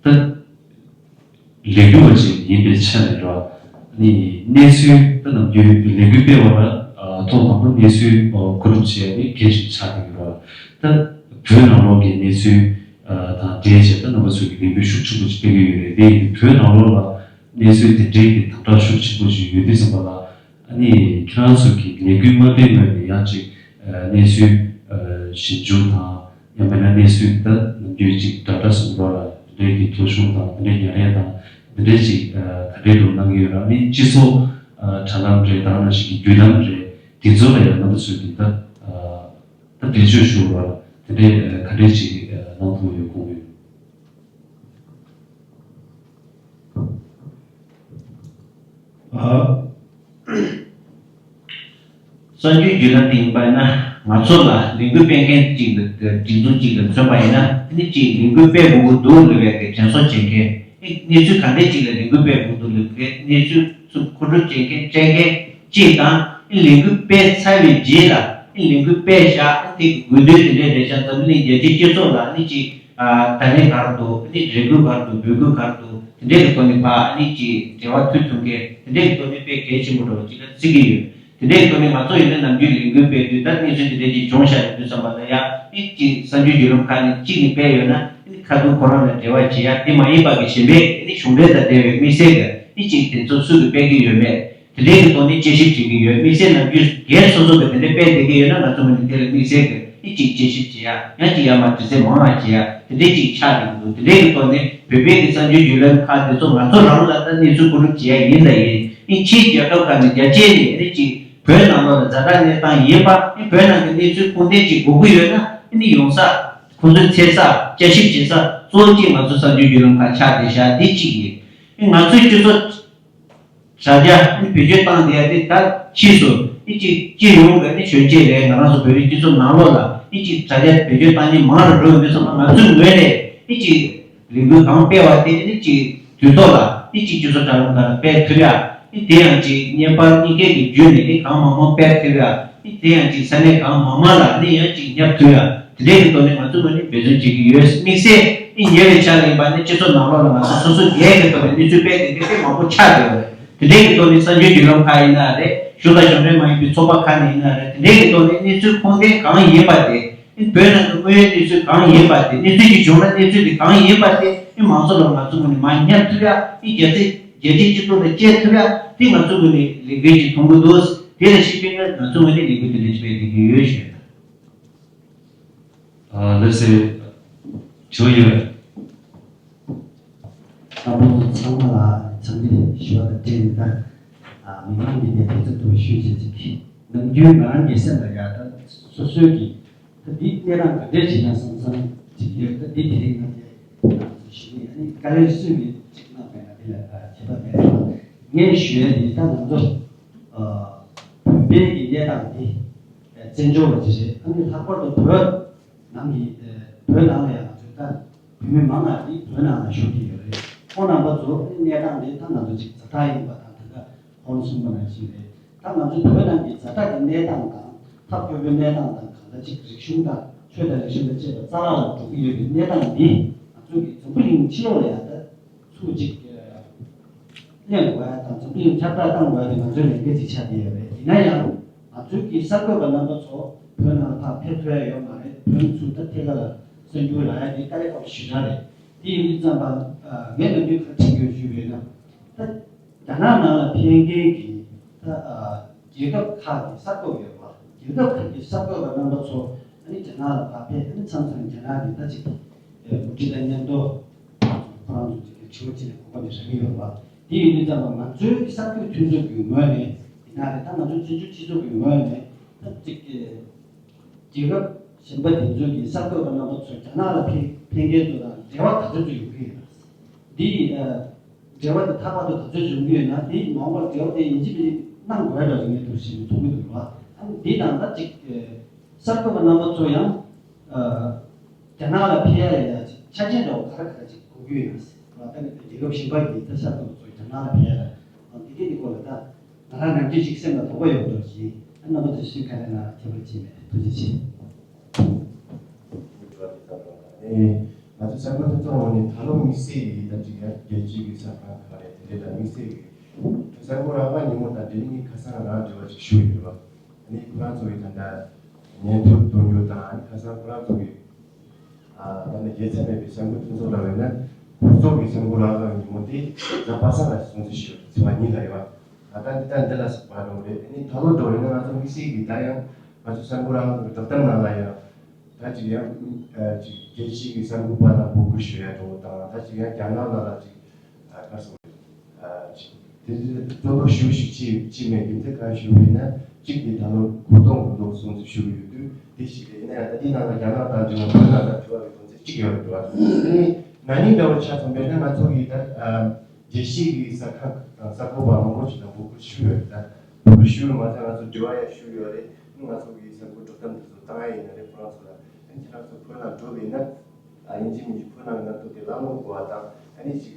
ད། ལས་འགུལ་བ་ཅིག་ཡིན་པའི་ཆ་ནས་ར། ནི་གནས་ཚུལ་ད་ནམ་རྒྱུན་ལས་འགུལ་སྤེལ་བ་ལ་ཐོག་དང་པོ་གནས་ཚུལ་གོ་སྒྲུབ་བྱས་ནས་གལ་ཆེན་པོ་ཆགས་ཀྱི་ཡོད་ར། ད་བོད་ནང་ལོགས་ཀྱི་གནས་ཚུལ་དང་འབྲེལ་བྱས་ད་རྣམ་པ་ཚོས་ཀྱི་ལས་འགུལ་ཤུགས་ཆེན་པོ་ཅིག་སྤེལ་གྱི་ཡོད་རེད། དེ་ཡིན་དུས་བོད་ནང་ལོགས་ལ་གནས་ཚུལ་དེ་འདྲའི་གི་དམ་དྲག་ཤུགས་ཆེན་པོ་ཅིག་ཡོད་དུས་ཙམ་པ་ལ། ཨ་ནི་ཁྱེད་རང་ཚོ་གི་ལས་འགུལ་མ་སྤེལ་སྔོན་ནས་ཡང་ཅིག་གནས་ཚུལ་ཞིབ་འཇུག་དང་། ཡང་མིན་ན་གནས་ཚུལ་ད་ནམ་རྒྱུན་ཅིག་དྲ་གྲགས་སུ་འགྲོ་ལ་འདི་འདྲའི་གི་ཐོ་གཞུང་དང་འདི་འདྲའི་ཉར་ཡས་དང་འདི་འདྲའི་ཅིག་ག་འདྲའི་འགྲོ་གནང་གི་ཡོད་ར། ནི་སྤྱི་ཚོགས་དྲ་ལམ་རེད། ད་ག་ནང་བཞིན་གྱི་བརྒྱུད་ལམ་རེད། དེ་ཚོ་ལ་ཡང་ང་ཚོ་ཚོས་ཀྱི་ད་ད་བེད་སྤྱོད་ཞུ་བ་དེ་འདྲའི་ག་འདྲའི་ཅིག་གནང་ཐུབ་ཡོད་དགོངས་ཡོད། ཨ། གསར་འགྱུར་བརྒྱུད་ལམ་དེ་ཡིན་པ་ཡིན་ན་ང་ཚོ་ལ་ལས་འགུལ་སྤེལ་མཁན་གཅིག་ལ་སྒྲིག་འཛུགས་གཅིག་ལ་མཚོན་པ་ཡིན་ན། དེ་ནི་གཅིག་ལས་འགུལ་སྤེལ་དགོས་ཀྱི་འདུག་ལབ་པའི་གི་དྲན་གསོ་བྱེད་མཁན། གནས་ཚུལ་ག་འདྲས་ཅིག་ལ་ལས་འགུལ་སྤེལ་དགོས་འདུག་ལབ་མཁན་གནས་ཚུལ་ཚུར་མཁོ་སྒྲུབ་བྱེད་མཁན་སྤྲད་མཁན་གཅིག་དང་། ལས་འགུལ་སྤེལ་ཚར་བའི་རྗེས་ལ་ལས་འགུལ་སྤེལ་བཞག་དེ་གི་དགོས་འདུན་དེ་འདྲས་རེད་ཤག་འཛམ་བུ་གླིང་རྒྱལ་སྤྱིའི་སྤྱི་ཚོགས་ལ་ནི་གཅིག་ད་ལན་ག་རེ་འདུག་ནི་རེ་སྐུལ་ག་རེ་འདུག་འབོད་སྐུལ་ག་རེ་འདུག་དེ་འདྲས་ཀྱི་ཐོག་ནས་ཕར་ནི་ཅིག་འབྲེལ་བ་མཐུད་ཐུབ་མཁན་དེ་འདྲས་ཀྱི་ཐོག་ནས་དཔེ་གལ་ཆེན་པོ་འདྲ་བོ་ཅིག་ལ་བརྩི་གི་ཡོད། དེ་འདྲས་ཀྱི་ཐོག་ནས་ང་ཚོ་ཡིན་ན་ནམ་རྒྱུན་ལས་འགུལ་སྤེལ་དུས་ད་གནས་ཚུལ་དེ་འདྲས་ཅིག་བྱུང་བཞག་ཡོད་དུས་ཙམ་པ་ལ་ཡང་ནི་ཅིག་གསར་འགྱུར་བརྒྱུད་ལམ་ཁག་ནས་གཅིག་ནས་སྤེལ་ཡོད་ན་ནི་ཁ་ཐུག་ཁོ་རང་ལ་འབྲེལ་བ་བྱེད་ཡ་དེ་མ་ཡིན་པ་གི་གཞན་པའི་ནི་གཞུང་འབྲེལ་དང་འབྲེལ་བའི་དམིགས་བསལ་གྱི་ནི་ཅིག་དེ་ཚོ་སུ་གིས་སྤེལ་གི་ཡོད་མེད། དེ་འདྲའི་གི་ཐོག་ནས་དཔྱད་ཞིབ་བྱེད་ཀྱི་ཡོད། དམིགས་བསལ་ནམ་རྒྱུན་སྒེར་སོ་སོ་གི་དེ་འདྲའི་སྤེལ་བསྡད་ཀྱི་ཡོད་ན་ང་ཚོ་མི་ནི་དེ་ལ་དམིགས་བསལ་གི་ཨི་གཅིག་དཔྱད་ཞིབ་བྱེད་ཡ། ཡང་གཅིག་ཡར་མར་དྲི་རྩད་མང་བ་བྱེད་ཡ་དེ་འདྲའི་གཅིག་ཆགས་བསྡད་ཀྱི་འདུག་དེ་འདྲའི་གི་ཐོག་ནས་བོད་པའི་གི་གསར་འགྱུར་བརྒྱུད་ལམ་ཁག་དེ་ཚོ་ང་ཚོ་རང་ལ་ད་གནས་ཚུལ་བཀོད་སྒྲུབ་བྱེད་ཡ་ཡིན་ད་ཡིན། ཨི་ཕྱིའི་རྒྱལ་ཁབ་ཁག་ནས་རྒྱ་ཆེ་ནས་ཨི་གཅིག་བོད་ནང་ལོགས་ལ་ཛ་དྲག་གནས་སྟངས་ཡིན་པ། ཨི་བོད་ནང་གི་གནས་ཚུལ་ཁུངས་ལྡན་གཅིག་དགོས་ཀྱི་ཡོད་ན་ཨི་ནི་ཡོང་ས་ཁོང་ཚོའི་འཚོལ་ས་དཔྱད་ཞིབ་བྱེད་ས་གཙོ་བོ་གཅིག་ང་ཚོ་གསར་འགྱུར་བརྒྱུད་ལམ་ཁག་ཆགས་བསྡད་ཤག་འདི་གཅིག་ཡིན། ཨི་ང་ཚོའི་སྤྱི་ཚོགས་དྲ་རྒྱ་ནི་བེད་སྤྱོད་བཏང་བསྡད་ཡ་དེ་ད་ཕྱིས་སུ་ནི་གཅིག་སྤྱི་ཡོངས་ཀྱི་ནི་གཞོན་སྐྱེས་རེད། ང་རང་ཚོ་བོད་རིགས་སྤྱི་ཚོགས་ནང་ལོགས་ལ་ ཨི་ཅིག་དྲ་རྒྱ་བེད་སྤྱོད་བཏང་མཁན་མང་རུ་འགྲོ་ཡོང་དུས་ཙམ་པ། ང་ཚོའི་ངོས་ནས་ཨི་ཅིག་ལས་འགུལ་གང་སྤེལ་བ་དེ་ཨི་ཅིག་དུས་ཐོག་ལ་ཨི་ཅིག་སྤྱི་ཚོགས་དྲ་ལམ་ཁག་ལ་སྤེལ་ཐུབ་ཡ། ཨི་དེ་ཡང་ཅིག་བརྙན་པར་གཉིས་ཀའི་གི་བརྒྱུད་ནས་ཨི་གང་མང་མང་སྤེལ་ཐུབ་ཡ། ཨི་དེ་ཡང་ཅིག་ས་གནས་གང་མང་མང་ལ་ནི་ཡང་ཅིག་བསྙབ་ཐུབ་ཡ། དེ་འདྲའི་གི་ཐོག་ནས་ང་ཚོ་ངོས་ནས་འབད་བརྩོན་བྱེད་ཀྱི་ཡོད། དམིགས་བསལ་ཨི་ཉེ་བའི་ཆར་ལ་ཡིན་པ་ནི་སྤྱི་ཚོགས་ནང་ལོགས་ལ་ང་ཚོ་སོ་སོ་སྒེར་གྱི་ཐོག་ནས་གནས་ཚུལ་སྤེལ་དེ་འདྲའི་དཔེ་མང་པོ་ཆགས་བསྡད་ཡོད་རེད། དེ་འདྲའི་གི་ཐོག་ནས་གསར་འགྱུར་བརྒྱུད་ལམ་ཁག་ཡིན་ན་རེད། གཞུང་དང་གཞུང་འབྲེལ་མ་ཡིན་པའི་ཚོགས་པ་ཁག་ནས་ཡིན་ན་རེད། དེ་འདྲའི་གི་ཐོག་ནས་གནས་ཚུལ་ཁུངས་ལྡན་གང་ཡིན་པ་དེ། ཨེ་བོད་ནང་གི་དངོས་ཡོད་གནས་ཚུལ་གང་ཡིན་པ་དེ། གནས་ཚུལ་ཅིག་བྱུང་ན་གནས་ཚུལ་དེ་གང་ཡིན་པ་དེ་ཨེ་མང་ཚོགས་ལ་ང་ཚོ་ངོས་ནས་མར་བསྙབ་ཐུབ་ཡ། ཨེ་རྒྱལ་སྤྱི་རྒྱལ་སྤྱིའི་སྤྱི་ཚོགས་ལ་སྤྱད་ཐུབ་ཡ་དེ་ང་ཚོ་ངོས་ནས་ལས་འགུལ་ཅིག་མཐོང་གི་འདུག་དེ་ལ་གཞིགས་པས་ན་ང་ཚོ་ངོས་ནས་ལས་འགུལ་དེ་འདྲ་ཅིག་སྤེལ་བསྡད་ཀྱི་ཡོད་ཞུ་ཡ། ཨ་ལགས་སེ། ཇོ་ཡོད། དང་པོ་ཚང་མ་ལ་འཚམས་འདྲི་ཞུ་བ་དང་འབྲེལ་ནས། ད་མི་མང་གི་བདེ་ཐང་ཚོགས་འདུ་ཞུས་བྱས་ཅིག་ནམ་རྒྱུན་ང་རང་གི་སེམས་ལ་ཡ་ད་སོ་སོའི་གི་ད་འདི་གནས་སྟངས་ག་འདྲས་བྱས་ན་བསམ་བསམ་ཅིག་ཡོད། ད་འདི་དེ་རིང་ང་དེ་ཞུ་ནས་ཨ་ནི་དཀའ་ལས་སུས་མི་ཅིག་གནང་བས་ན་དེ་ལ་ཁྱད་པར་མེད་པ། ངས་ཞུ་ཡ་འདི་ད་ང་ཚོ་བོད་པའི་གི་གནས་སྟངས་འདི་བཙན་བྱོལ་བ་ཅིག་རེད། ཨ་ནི་ལྷག་པར་དུ་བོད་ནང་གི་བོད་ནང་ལ་ཡང་ང་ཚོ་ད་བོད་མི་མང་ང་འདི་བོད་ནང་ལ་བཞུགས་ཀྱི་ཡོད་རེད། ཁོང་རྣམ་པ་ཚོ་གནས་སྟངས་འདི་ད་ང་ཚོ་ཅིག་ཛ་དྲག་ཡིན་པ་དང་། ད་ལྟ་ཁོང་གསུངས་པ་ནང་བཞིན་རེད། ད་ང་ཚོ་བོད་ནང་གི་ཛ་དྲག་གི་གནས་སྟངས་དང་ཐབས་སྐྱོ་པོའི་གནས་སྟངས་དང་། གང་ལྟར་ཅིག་རིག་གཞུང་དང་ཆོས་དང་རིག་གཞུང་དང་བཅས་པ་རྩ་བརླག་ལ་འགྲོ་གི་ཡོད་པའི་གནས་སྟངས་འདི་ང་ཚོ་གི་འཛམ་བུ་གླིང་ཕྱི་ལོགས་ལ་ཡང་ད་ཚུར་ཅིག་གླེང་དགོས་ཡ་དང་། འཛམ་བུ་གླིང་ཁྱབ་བསྒྲགས་གཏང་དགོས་ཡ་དེ་ང་ཚོའི་ལས་འགན་ཅིག་ཆགས་བསྡད་ཡོད་རེད། ཡིན་ན་ཡང་ང་ཚོའི་གི་གསར་འགོད་པ་རྣམ་པ་ཚོ་བོད་ནང་ལ་ཕར་ཕེབས་ཐུབ་ཡ་ཡོད་མ་རེད། བོད་མི་ཚོ་ད་ཐད་ཀར་ལ་གསར་འགྱུར་རག་ཡ་དེ་དཀའ་ལས་ཁག་པོ་ཞེ་དྲག་རེད། དེ་ཡིན་དུས་ཙམ་པ་ངས་ནམ་རྒྱུན་ག་རེ་དྲན་གྱི་ཡོད་ཞུས་པ་ཡིན་ན། ད་རྒྱ་ནག་ནང་ལ་ཕེབས་མཁན་གྱི་ད་རྒྱལ་ཁབ་ཁག་གི་གསར་འགོད་པ་ཡོད་པ། རྒྱལ་ཁབ་ཁག་གི་གསར་འགོད་པ་རྣམ་པ་ཚོ་ཨ་ནི་རྒྱ་ནག་ལ་ཕར་ཕེབས། ཨ་ནི་མཚམས་མཚམས་རྒྱ་ནག་གི་ད་ཅིག་འགོ་ཁྲིད་དང་མཉམ་དུ་ཁོ་རང་ཚོ་ཅིག་དྲི་བ་དྲིས་ལན་གོ་སྐབས་དེ་རག་གི་ཡོད་པ། དེ་ཡིན་དུས་ཙམ་པ་ང་ཚོའི་གསར་འགོད་མཐུན་ཚོགས་ཀྱི་ངོས་ནས་ཡིན་ན་རེད། ད་ང་ཚོའི་བཙན་བྱོལ་སྤྱི་ཚོགས་ཀྱི་ངོས་ནས་ད་ཅིག་རྒྱལ་ཁབ་གཞན་པ་དེ་ཚོའི་གི་གསར་འགོད་པ་རྣམ་པ་ཚོ་རྒྱ་ནག་ལ་ཕེབས་ཕེབས་མཁན་ཚོ་དང་འབྲེལ་བ་ག་ཚོད་ཚོད་ཡོང་གི་ཡོད་ན། འདི་ཨ་འབྲེལ་བ་དེ་ཐག་པ་དུ་ག་ཚོད་ཡོང་གི་ཡོད་ན། འདི་མ་འོངས་པར་འབྲེལ་བ་དེ་ཡིན་གཅིག་མིན་གཅིག་གནང་དགོས་པ་རེད་ངས་འདུག་ཞེས་མཐོང་གི་འདུག་བ། ཨ་ནི་འདི་དང་ད་ཅིག་ཨ་གསར་འགོད་པ་རྣམ་པ་ཚོ་ཡང་ཨ་རྒྱ་ནག་ལ་ཕེབས་ཡ་ལ་ཡ་ཅིག་ཆ་རྐྱེན་འདྲ་བོ་ག་རེ་ག་རེ་ཅིག་དགོས་ཀྱི་ཡོད་ན་ཟེར་བ། ད་ནི་རྒྱལ་ཁབ་གཞན་པ་གི་ད་གསར་འགོད་པ་ཚོ་རྒྱ་ནག་ལ་ཕེབས་ཡ་ལ་ཨ་འདི་གའི་འདི་སྐོར་ལ་ད་ང་རང་ནམ་རྒྱུན་ཞིག་སེམས་ལ་དོགས་པ་ཡོད་མདོག་ཅིག་ཨ་རྣམ་པ་ཚོས་ཤིག་ག་རེ་ན་ཁྱད་པར་ཅི་མེད། ཐུགས་རྗེ་ཆེ། ཨེ། ང་ཚོ་གསར་འགོད་མཐུན་ཚོགས་ནང་ནས་ད་ལོ་དམིགས་བསལ་གྱི་ད་ཅིག་ཡང་རྒྱལ་སྤྱི་གི་གསར་ཁང་ཁག་རེད། དེ་འདྲ་ལ་དམིགས་བསལ་གྱི་གསར་འགོད་རང་དབང་ཉིན་མོ་དང་འབྲེལ་ནས་ཁ་སང་རང་འབྲེལ་བ་ཅིག་ཞུས་ཡོད་པ། ཨ་ནི་ཁོ་རང་ཚོ་གི་ད་ལྟ་ཉན་ཐོས་གཏོང་རྒྱུ་དང་། ཨ་ནི་ཁ་སང་ཁོ་རང་ཚོ་གི་ཨ་ད་ནི་རྒྱལ་ཚད་མེད་པའི་གསར་འགོད་མཐུན་ཚོགས་ལ་བས་ན་གོ་ཚོགས་ཀྱི་གསར་འགོད་རང་དབང་ཉིན་མོ་དེ་གཟའ་པ་སངས་ལ་སྲུང་བརྩི་ཞུས་ཡོད་པ། ཚེས་པ་གཉིས་ལ་རེད་པ། ད་ལྟ་འདི་ལྟར་འདི་ལ་སོགས་པ་འགྲོ་རེད། ཨ་ནི་ད་ལོ་འགྲོ་རེད་ན་ང་ཚོ་དམིགས་བསལ་གྱི་ད་ཡང་ང་ཚོ་གསར་འགོད་རང་དབང་གི་བསྒྲགས་གཏམ་ནང་ལ་ཡང་ད་ཅིག་ཡང་ཨ་ཅིག་རྒྱལ་སྤྱི་གི་གསར་འགོད་པ་ལ་འབོད་སྐུལ་ཞུ་ཡ་འགྲོ་དང་། ད་ཅིག་ཡང་རྒྱ་ནག་ནང་ལ་ཅིག་ཨ་ག་རེ་ཟེར་དགོས་རེད། ཨ་ཅིག་དེ་དེ་གཙོ་བོ་ཞུ་ཞིག་ཅིག་ཅིག་མེད་རྒྱུ་མཚན་གང་ཞུ་བས་ན། གཅིག་དེ་ད་ལོ་གོ་སྟོན་གོ་སྟོན་སྲུང་བརྩི་ཞུ་གི་ཡོད་དུས་དེ་ཞིག་རེད། ཡིན་ན་ཡང་ད་དེའི་ནང་ལ་རྒྱ་ནག་དང་འབྲེལ་བ། བོད་ནང་དང་འབྲེལ་བ་གི་དོན་ཚན་གཅིག་ཡོད་རེད་པ། ཨ་ནི་ན་ནིང་འདྲ་བོ་ཆ་མཚོན་པས་ན་ང་ཚོ་གིས་ད་ཨ་རྒྱལ་སྤྱིའི་གི་གསར་ཁང་དང་གསར་འགོད་པ་མང་པོ་ཞིག་ལ་འབོད་སྐུལ་ཞུས་ཡོད་རེད། ད་འབོད་སྐུལ་ཞུས་ཡོད་མ་ཚད་ང་ཚོ་འབྲེལ་བ་ཡང་ཞུས་ཡོད་རེད། ང་ཚོ་གི་གསར་འགོད་བསྒྲགས་གཏམ་དེ་ཚོ་བཏང་ཡ་ཡིན་ན་རེད། ཁོ་རང་ཚོ་ལ་ཨ་ནི་ཁྱེད་རང་ཚོ་བོད་ནང་འགྲོ་བས་ན། ཨ་ཡིན་གཅིག་མིན་གཅིག་བོད་ནང་གི་གནས་སྟངས་དེ་བླང་དོར་དགོས་པ་དང་། ཨ་ནི་ཅིག་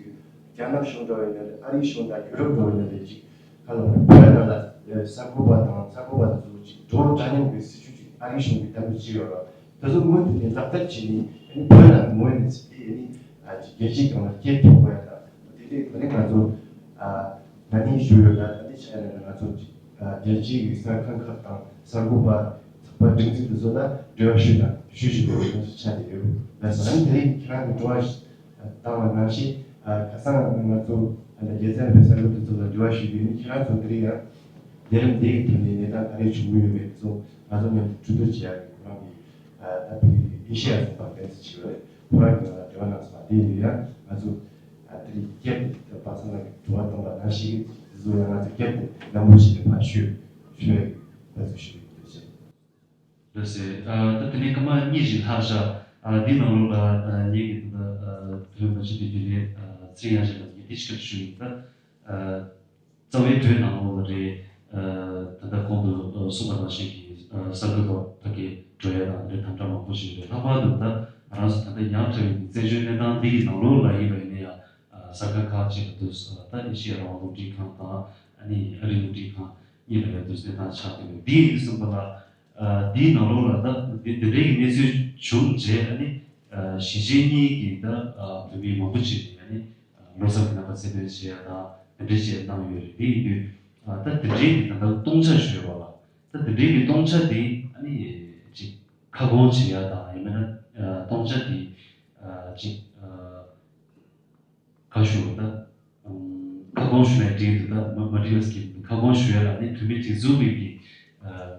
རྒྱ་ནག་གཞུང་འདྲ་བ་ཡིན་ན་རེད། ཨ་རིའི་གཞུང་དང་ཡུ་རོབ་འདྲ་བ་ཡིན་ན་རེད། ཅིག་ག་ལ་བོད་ནང་ལ་གསར་འགོད་པ་དང་གསར་འགོད་པ་དེ་ཚོ་ཅིག་འགྲོ་འདྲ་མཉམ་གྱི་སྲིད་བྱུས་ཅིག་ཨ་རིའི་གཞུང་གིས་གཏན་འབེབས་བྱས་ཡོད་རེད། དེ་ཚོ་སྔོན་དུ་ནས་ལག་བསྟར་བྱས་ནས། ཨ་ནི་བོད་ནང་གི་ངོས་ནས་ཚིག་དེ་ཨ་ནི་ཅིག་རྒྱལ་སྤྱིའི་སྒང་ལ་སྐད་ཐོན་དགོས་ཡ་དང་། དེ་འདྲའི་ཐོག་ནས་ང་ཚོ་ཨ་ད་ནི་ཞུ་ཡོད་ལ། ད་ནི་ཆ་ཡིན་ན་ང་ཚོ་ཅིག་ཨ་རྒྱལ་སྤྱིའི་གི་གསར་ཁང་ཁག་དང་གསར་འགོད་པ་ཚོགས་པ་སྒྲིག་འཛུགས་དེ་ཚོ་ལ་འབྲེལ་བ་ཞུ་དང་ཞུ་བཞིན་པའི་གནས་ཚུལ་ཆགས་བསྡད་ཡོད། ལགས་སོ། ཨ་ནི་དེ་རིང་ཁྱེད་རང་གི་དྲི་བ་བཏང་བ་ནང་བཞིན། ཨ་ཁ་སང་ང་ཚོ་ཨ་ནི་རྒྱལ་ཚད་པའི་གསར་འགོད་དེ་ཚོ་ལ་འབྲེལ་བ་ཞུས་ཡོད། ཨ་ནི་ཁྱེད་རང་ཚོ་དེ་རིང་ཡང་ལས་རིམ་དེ་གི་ཐད་ནས་གནས་སྟངས་ག་རེ་བྱུང་གི་ཡོད་མེད་དེ་ཚོ་ང་ཚོ་མཉམ་དུ་གྲོས་བསྡུར་བྱེད་ཡག་གི་ཁོ་རང་གི་ཨ་ད་ཕི་ཨེ་ཤི་ཡ་ཚོགས་པ་འགན་འཛིན་བྱས་པ་རེད། ཁོ་རང་གིས་ང་ལ་འབྲེལ་བ་གནང་སོང་། དེ་ཡིན་དུས་ཡང་ང་ཚོ་ཨ་དེ་རིང་སྐད་དེ་པ་སངས་ལགས་ཀྱིས་དྲི་བ་བཏང་བ་ནང་བཞིན་གྱི་དེ་ཚོ་ཡང་ང་ཚོ་སྐད་དེ་ནན་པོ་བྱས་ནས་ཕར་ཞུ་ཞུ་ཡག་གི་འབད་རྩོལ་ཞུ་གི་ཡིན། ཐུགས་རྗེ་ཆེ། ལགས་སེ། ཨ་ད་དེ་ནས་སྐར་མ་གཉིས་ཤིག་ལྷག་བཞག་ཨ་འདི་ནང་ལོགས་ལ་ཨ་ངེད་ཀྱི་ད་ལྟ་ཨ་དུས་མ་ཅིག་དུས་ཀྱི་ནས་ཨ་ཚེ་རིང་དབྱངས་ཅན་ལགས་ཀྱིས་དེ་ཞིག་ཞུ་ཡིན། ད་ཨ་རྩ་བའི་དོན་ནང་ལོགས་ལ་རེད། ཨ་ད་ལྟ་གོང་དུ་གསུངས་པ་ནང་བཞིན་གྱི་ གསར་འགོད་པ་ཕ་གིར་འགྲོ་ཡ་དང་དེ་འདྲའི་དམ་དྲག་མང་པོ་ཞིག་རེད། ལྷག་པར་དུ་ད་ང་རང་ཚོ་ད་ལྟ་ཉག་ཕྲ་བའི་བཙན་བྱོལ་གནས་སྟངས་འདི་ཡི་ནང་ལོགས་ལ་ཡིན་པ་ཡིན་ན་ཡང་གསར་ཁང་ཁག་ཅིག་ལ་དུས་སུ་ད་ཨེ་ཤི་ཡ་རང་དབང་རླུང་འཕྲིན་ཁང་དང་ཨ་ནི་ཨ་རིའི་རླུང་འཕྲིན་ཁང་གཉིས་ལ་ཡང་དུས་གནས་སྟངས་ཆགས་བསྡད་པས། འདི་ཡིན་དུས་ཙམ་པ་ལ་འདིའི་ནང་ལོགས་ལ་ད་འདི་འདི་འདྲའི་གནས་ཚུལ་བྱུང་རྗེས་ཨ་ནི་གཞིས་བྱེས་གཉིས་ཀྱི་ད་བོད་མི་མང་པོ་ཅིག་ནས་ཨ་ནི་ལོ་གསར་གྱི་རྣམ་པ་རྩེད་འདོན་བྱེད་ཡ་དང་དེ་འདྲའི་བྱས་གནང་ཡོད་རེད། དེ་ཡིན་དུས་ད་དེ་འདྲའི་གི་ད་ལྟ་སྟོང་ཆ་ཞུས་པ་ལ་ད་དེ་འདྲའི་གི་སྟོང་ཆ་དེ་ཨ་ནི་ཅིག་ཁ་སྐོང་བྱེད་ཡ་དང་ཡང་མིན་ན་སྟོང་ཆ་དེ་ཅིག་ཁ་ཞུ་ད་ཁ་སྐོང་ཞུ་ནས་འགྲིག་འདུག་ད་མ་མ་འགྲིག་པ་ཞིག་ཁ་སྐོང་ཞུ་ཡ་ལ་ནི་བོད་མི་སྒྲིག་འཛུགས་པའི་གི་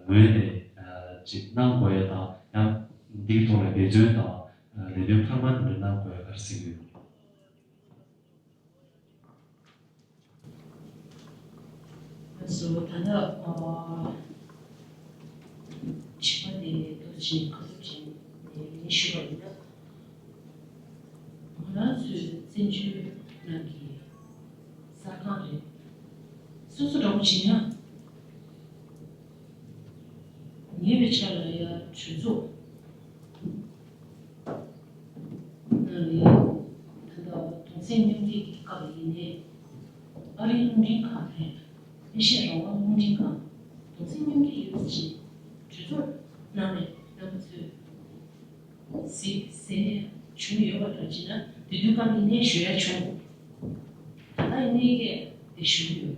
ངོས་ནས་ཅིག་གནང་དགོས་ཡ་དང་ཡང་འདི་གི་ཐོག་ལ་འབད་བརྩོན་དང་ལས་དོན་འཕར་མ་དེ་འདྲ་གནང་དགོས་ཡ་ག་རེ་ཟེར་གི་ཡོད། སོ་ད་ལྟ་ཨ་ཕྱི་པ་དེ་ཏོག་ཅིག་ཁ་ཐུག་ཅིག་ངས་ཞུ་བ་ཡིན་ན། ང་རང་ཚོའི་བཙན་བྱོལ་ནང་གི་གསར་ཁང་རེད། སོ་སོ་འདྲ་པོ་བྱས་ན་ཉེ་བའི་ཆར་ལ་ཡ་གྲོས་ཚོགས་ནང་ལ་ཡ་ད་ལྟ་གདུང་སེམས་མཉམ་སྐྱེད་ཀྱི་སྐབས་ཡིན་ནའི་ཨ་རིའི་རླུང་འཕྲིན་ཁང་དང་ཨེ་ཤེ་ཡ་རང་དབང་རླུང་འཕྲིན་ཁང་གདུང་སེམས་མཉམ་སྐྱེད་ཡོད་ཅེས་གྲོས་ཚོགས་ནང་ནས་རྣམ་པ་ཚོས་གཟིགས་གཟིགས་ནས་བྱུང་ཡོད་པ་འདྲ་བྱས་ན་དེ་དུས་སྐབས་ཡིན་ནའི་ཞུ་ཡ་བྱུང་། ད་ལྟ་ཡིན་ནའི་ཀྱང་དེ་ཞུ་གི་ཡོད།